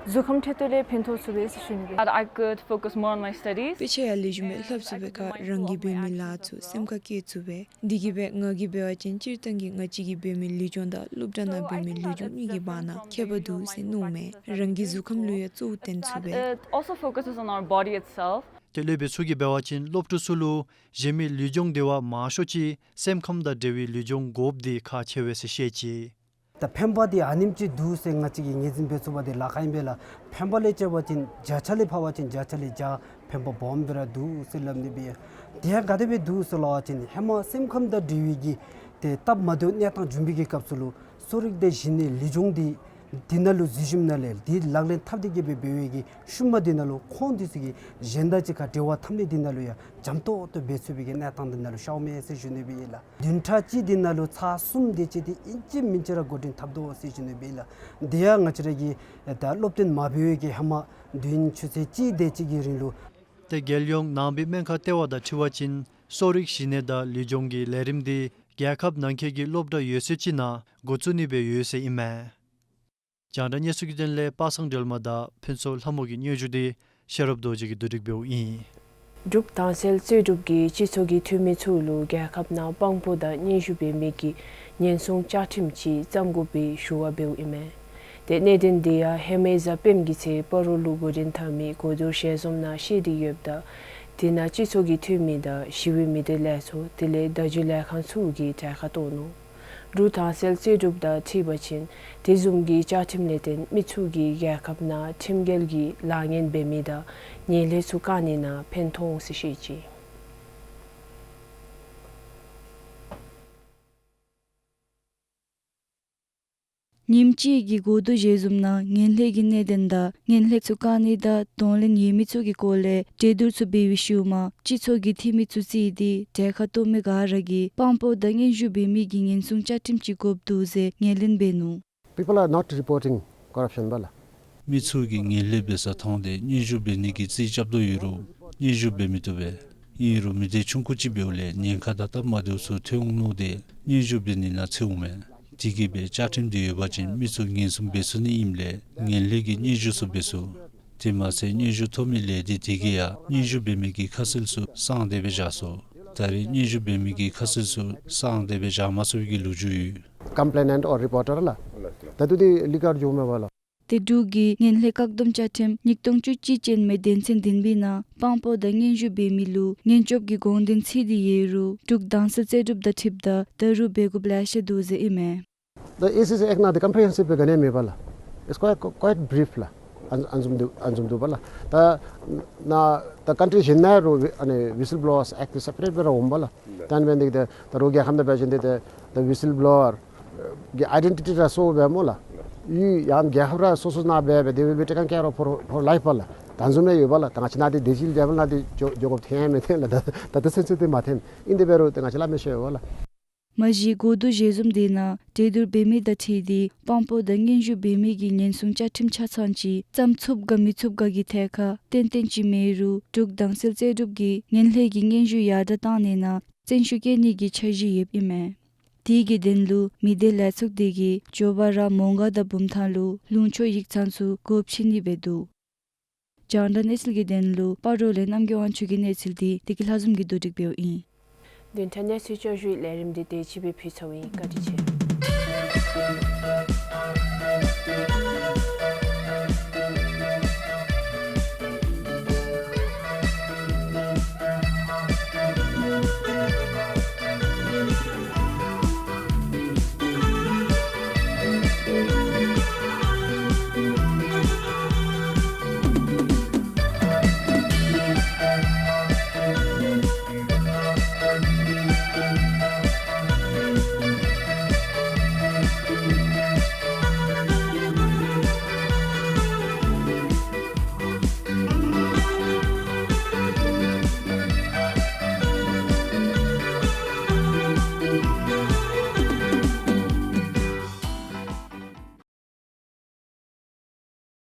གཟུགས་ཁམས་ཁྲོད་དུ་ལས་ཕན་ཐོགས་ཚུགས་པས་ཟེར་ཞུ་ནི་སྦེ། That I could focus more on my studies. དཔེ་ཆ་ཡང་ལེགས་ཤོམ་སྦེ་ལྷབ་ཚུགས་པའི་ཁར་རང་གིས་འབད་མི་ལཱ་ཚུ་སེམས་ཁར་བཀལ་ཚུགས་པས། དེ་གིས་སྦེ་ང་གིས་འབད་བ་ཅིན་སྤྱིར་བཏང་གི་ང་བཅས་ཀྱིས་འབད་མི་ལུས་སྦྱོང་དང་སློབ་གྲྭ་ནང་འབད་མི་ལུས་སྦྱོང་གཉིས་ཀྱི་བར་ན་ཁྱད་པར་འདུག་ཟེར་མནོཝ་མས། རང་གི་གཟུགས་ཁམས་ལུ་ཡང་གཙོ་བོ་བསྟེན་ཚུགས་པས། It also focuses on our body itself. ཏེ་སློབ་དཔོན་ཚུ་གིས་འབད་བ་ཅིན་སློབ་ཕྲུག་ཚུ་ལུ་གཞན་མི་ལུས་སྦྱོང་དེ་བ་མང་ཤོས་ཅིག་སེམས་ཁམས་དང་འབྲེལ་བའི་ལུས་སྦྱོང་དགོཔ་འདི་ཁག་ཆེ་བས་ཟེར་བཤད་ཅི། ད་ཕན་པ་འདི་ཨ་ནེམ་ཅིག་འདུག་ཟེར་ང་བཅས་ཀྱིས་ངོས་འཛིན་འབད་ཚུགས་པ་འདི་ལཱ་ཁག་ཨིན་པས་ལགས། ཕན་པ་ལས་བྱ་བ་ཅིན་བརྒྱ་ཆ་ལས་ཕབ་པ་ཅིན་བརྒྱ་ཆ་ལས་བརྒྱ་ཕན་པ་སྦོམ་སྦེ་ར་འདུག་ཟེར་སླབ་ནི་སྦེ། དེ་ཡང་ག་དེ་སྦེ་འདུག་ཟེར་སླབ་པ་ཅིན་ཧེ་མ་སེམས་ཁམས་དང་འབྲེལ་བའི་གི་ཏེ་སྟབས་མ་བདེཝ་གནས་སྟངས་འབྱུང་བའི་གི་སྐབས་སུ་ལུ་གསོ་རིག་དང་གཞི་གནས་ལུས་སྦྱོང་འདི་འདི་ནང་ལུ་གཟིགས་ཞིནམ་ལས་འདི་ལག་ལེན་འཐབ་སྟེ་གི་སྦེ་འབད་བའི་གི་ཤུལ་མ་འདི་ནང་ལུ་ཁོང་འདི་ཚུ་གིས་གཞན་དང་གཅིག་ཁར་འབྲེལ་བ་འཐབ་ནི་འདི་ནང་ལུ་ཡང་འཇམ་ཏོག་ཏོ་འབད་ཚུགས་པའི་གི་གནས་སྟངས་འདི་ནང་ལུ་ཤརཝ་མས་ཟེར་ཞུ་ནི་སྦེ་ཨིན་ལགས། བདུན་ཕྲག་གཅིག་འདི་ནང་ལུ་ཚར་གསུམ་དེ་ཅིག་འདི་ཨིན་ཅི་མིན་ཅི་ར་འགོ་འདྲེན་འཐབ་དོ་ཟེར་ཞུ་ནི་སྦེ་ཨིན་ལགས། འདི་ཡང་ང་བཅས་ར་གི་ད་སློབ་སྟོན་མ་འབད་བའི་གི་ཧེ་མ་བདུན་ཆུ་ཚོད་གཅིག་དེ་ཅིག་གི་རིང་ལུ། ཏེ་རྒྱལ་ཡོངས་ནང་པའི་སྨན་ཁང་ལྟེ་བ་དང་འཁྲིལ་བ་ཅིན་གསོ་རིག་གཞི་གནས་དང་ལུས་སྦྱོང་གི་ལས་རིམ་འདི་རྒྱལ་ཁབ་ནང་འཁོད་ཀྱི་སློབ་གྲྭ་ཡོད་ཚད་ཅིག་ནང་འགོ་བཙུགས་ནི་སྦེ་ཡོད་ཟེར་ཨིན་མས། རྒྱང་བསྒྲགས་གནས་ཚུལ་གྱི་དོན་ལས་པ་སངས་སྒྲོལ་མ་དང་ཕུན་ཚོགས་ལྷ་མོ་གི་སྙན་ཞུ་འདི་ཤེས་རབ་རྡོ་རྗེ་གིས་བསྡུ་སྒྲིག་འབདཝ་ཨིན། འབྲུག་དྭངས་གསལ་རྩོད་སྒྲུབ་ཀྱིས་སྤྱི་ཚོགས་ཀྱི་འཐུས་མི་ཚུ་ལུ་རྒྱལ་ཁབ་ནང་དཔང་པོ་དང་སྙན་ཞུ་འབད་མི་གི་ཉེན་སྲུང་བཅའ་ཁྲིམས་ཅིག་བརྩམ་དགོ་པའི་ཞུ་བ་འབདཝ་ཨིན་མས། ཏེ་གནད་དོན་འདི་ཡང་ཧེ་མའི་གཟའ་སྤེནམ་གི་ཚེ་སྤ་རོ་ལུ་འགོ་འདྲེན་འཐབ་མི་གོ་བསྡུར་ཞལ་འཛོམས་ནང་བཤད་དེ་ཡོདཔ་ད་དེ་ནང་སྤྱི་ཚོགས་ཀྱི་འཐུས་མི་དང་ཞི་བའི་མི་སྡེ་ལས་ཚོགས་དེ་ལས་བརྡ་བརྒྱུད་ལས་ཁང་ཚུ་གིས་གྲལ་ཁར་གཏོགས་ནུག། འབྲུག་དྭངས་གསལ་རྩོད་སྒྲུབ་དང་འཁྲིལ་བ་ཅིན་དེ་བཟུམ་གྱི་བཅའ་ཁྲིམས་ལས་བརྟེན་མི་ཚུ་གིས་རྒྱལ་ཁབ་ནང་ཁྲིམས་འགལ་གྱི་ལཱ་ངན་འབད་མི་དང་ངན་ལྷད་ཚུ་བཀག་ནི་ནང་ཕན་ཐོགས་འོང་ཟེར་བཤད་ཅི། ཉིནམ་གཅིག་གི་གོ་བསྡུར་ཞལ་འཛོམས་ནང་ངན་ལྷད་ཀྱི་གནད་དོན་དང་ངན་ལྷད་ཚུ་བཀག་ནི་དང་གདོང་ལེན་ཡོད་མི་ཚུ་གི་སྐོར་ལས་གྲོས་བསྡུར་ཚུ་འབད་བའི་ཤུལ་མ་སྤྱི་ཚོགས་ཀྱི་འཐུས་མི་ཚུ་བརྩིས་ཏེ་གྲལ་ཁར་གཏོགས་མི་ག་ར་གིས་དཔང་པོ་དང་སྙན་ཞུ་འབད་མི་གི་ཉེན་སྲུང་བཅའ་ཁྲིམས་ཅིག་དགོཔ་འདུག་ཟེར་ངོས་ལེན་འབད་ནུག། People are not reporting corruption པ་ལགས། མི་ཚུ་གིས་ངན་ལྷད་འབད་ས་མཐོང་སྟེ་སྙན་ཞུ་འབད་ནི་གི་རྩིས་རྐྱབ་དོ་ཡོད་རུང་སྙན་ཞུ་འབད་མི་བཏུབ་པས། ཨིན་རུང་མི་སྡེ་ཆུང་ཀུ་ཅིག་འབདཝ་ལས་ཉེན་ཁ་དང་སྟབས་མ་བདེཝ་ཚུ་ཐོན་འོང་མནོ་སྟེ་སྙན་ཞུ་འབད་ནི་ནང་འཚེར་འོང་མས། དེ་གིས་སྦེ་བཅའ་ཁྲིམས་འདི་ཡོད་པ་ཅིན་མི་ཚུ་ཉེན་སྲུང་འབད་ཚུགས་ནི་ཨིནམ་ལས་ངན་ལྷད་ཀྱི་སྙན་ཞུ་ཚུ་འབད་ཚུགས། དེ་མ་ཚད་སྙན་ཞུ་ཐོབ་མི་ལས་སྡེ་དེ་གིས་ཡང་སྙན་ཞུ་འབད་མི་གི་ཁ་གསལ་ཚུ་གསང་སྟེ་སྦེ་བཞག་སོ། ད་རེས་སྙན་ཞུ་འབད་མི་གི་ཁ་གསལ་ཚུ་གསང་སྟེ་སྦེ་བཞག་མ་ཚུགས་པའི་གི་ལོ་རྒྱུས་ཡོད། Complainant or reporter ལགས། ད་ལྟོ་འདི་ལི་ཀར་འགྱོཝ་མས་པ་ལགས། ཏེ་འབྲུག་གི་ངན་ལྷད་བཀག་སྡོམ་བཅའ་ཁྲིམས་ཉིས་སྟོང་བཅུ་གཅིག་ཅན་མའི་དོན་ཚན་བདུན་པའི་ནང་དཔང་པོ་དང་སྙན་ཞུ་འབད་མི་ལུ་ངན་སྐྱོབ་ཀྱི་དགོངས་དོན་ཚིག་འདི་ཡོད་རུང་འབྲུག་དྭངས་གསལ་རྩོད་སྒྲུབ་དང་འཁྲིལཝ་ད་ད་རུང་འབད་དགོཔ་ལེ་ཤ་འདུག་ཟེར་ཨིན་མས། The A C C Act ནང་འདི་comprehensive སྦེ་ག་ནི་ཡང་མེད་པ་ལགས། It's quite, quite brief ལགས། ཨ་ཨ་ནི་བཟུམ་འདུག། ཨ་ནི་བཟུམ་འདུག་པ་ལགས། ད་ནཱ་ད་ཀན་ཊི་རི་གཞན་ནང་རུང་ཨ་ནི་Whistle Blowers Act འདི་སེ་པ་རེཊ་སྦེ་ར་འོངམ་པ་ལགས། ད་ཨ་ནི་འབད་ནི་འདི་ད་ད་རུང་རྒྱལ་ཁབ་ནང་འབད་བ་ཅིན་འདི་ད་ད་ཝི་སིལ་བི་ལོ་ཝར་གི་ཨའི་ཌེན་ཊི་ཊི་ར་སོརཝ་སྦེ་སྨོ་ལགས། ཡུལ་ཡང་རྒྱལ་ཁབ་ར་སོ་སོ་ནང་འབད་སྦེ་they will be taken care of for, for life པ་ལགས། ད་ཨ་ནི་བཟུམ་སྦེ་ཡོད་པ་ལགས། ད་ང་བཅས་ནཱ་འདི་དེ་ཅིག་ལེ་བཱལ་ནང་འདི་འགྱོ་འགྱོ་དགོཔ་ཐོན་ཡང་མི་ཐོན་ལགས། ད་ད་ད་སེམས་ཚེགས་འདི་མ་ཐོན། ཨིན་ཏེ་འབད་རུང་ད་ང་བཅས་སླབ་མི་ཤེས་པས་ལགས། མ་གཞི་གོ་བསྡུར་ཞལ་འཛོམས་དེ་ནང་གྲོས་བསྡུར་འབད་མི་དང་འཁྲིལ་ཏེ་དཔང་པོ་དང་སྙན་ཞུ་འབད་མི་གི་ཉེན་སྲུང་བཅའ་ཁྲིམས་ཆ་ཚང་ཅིག་བརྩམ་ཚུགསཔ་ག་མི་ཚུགསཔ་ག་གི་ཐད་ཁར་ཏན་ཏན་ཅིག་མེད་རུང་འབྲུག་དྭངས་གསལ་རྩོད་སྒྲུབ་ཀྱིས་ངན་ལྷད་ཀྱི་སྙན་ཞུ་ཡར་དྲག་བཏང་ནི་ནང་བརྩོན་ཤུགས་བསྐྱེད་ནི་གི་འཆར་གཞི་ཡོདཔ་ཨིན་མས། དེ་གི་དོན་ལུ་མི་སྡེ་ལས་ཚོགས་དེ་གིས་མགྱོགས་པ་ར་མོང་སྒར་དང་བུམ་ཐང་ལུ་ལུང་ཕྱོགས་ཡིག་ཚང་ཚུ་སྒོ་ཕྱེ་ནི་འབད་འདུག། རྒྱང་བསྒྲགས་གནས་ཚུལ་གྱི་དོན་ལུ་སྤ་རོ་ལས་རྣམ་རྒྱལ་དབང་ཕྱུག་གི་གནས་ཚུལ་འདི་བདེ་སྐྱིད་ལྷ་འཛོམས་ཀྱིས་བསྡུ་སྒྲིག་འབདཝ་ཨིན། བདུན་ཕྲག་གནས་ཚུལ་བསྐྱར་ཞུའི་ལས་རིམ་འདི་དེ་ཅིག་སྦེ་ཕུལ་ཚརཝ་ཨིན། བཀའ་དྲིན་ཆེ།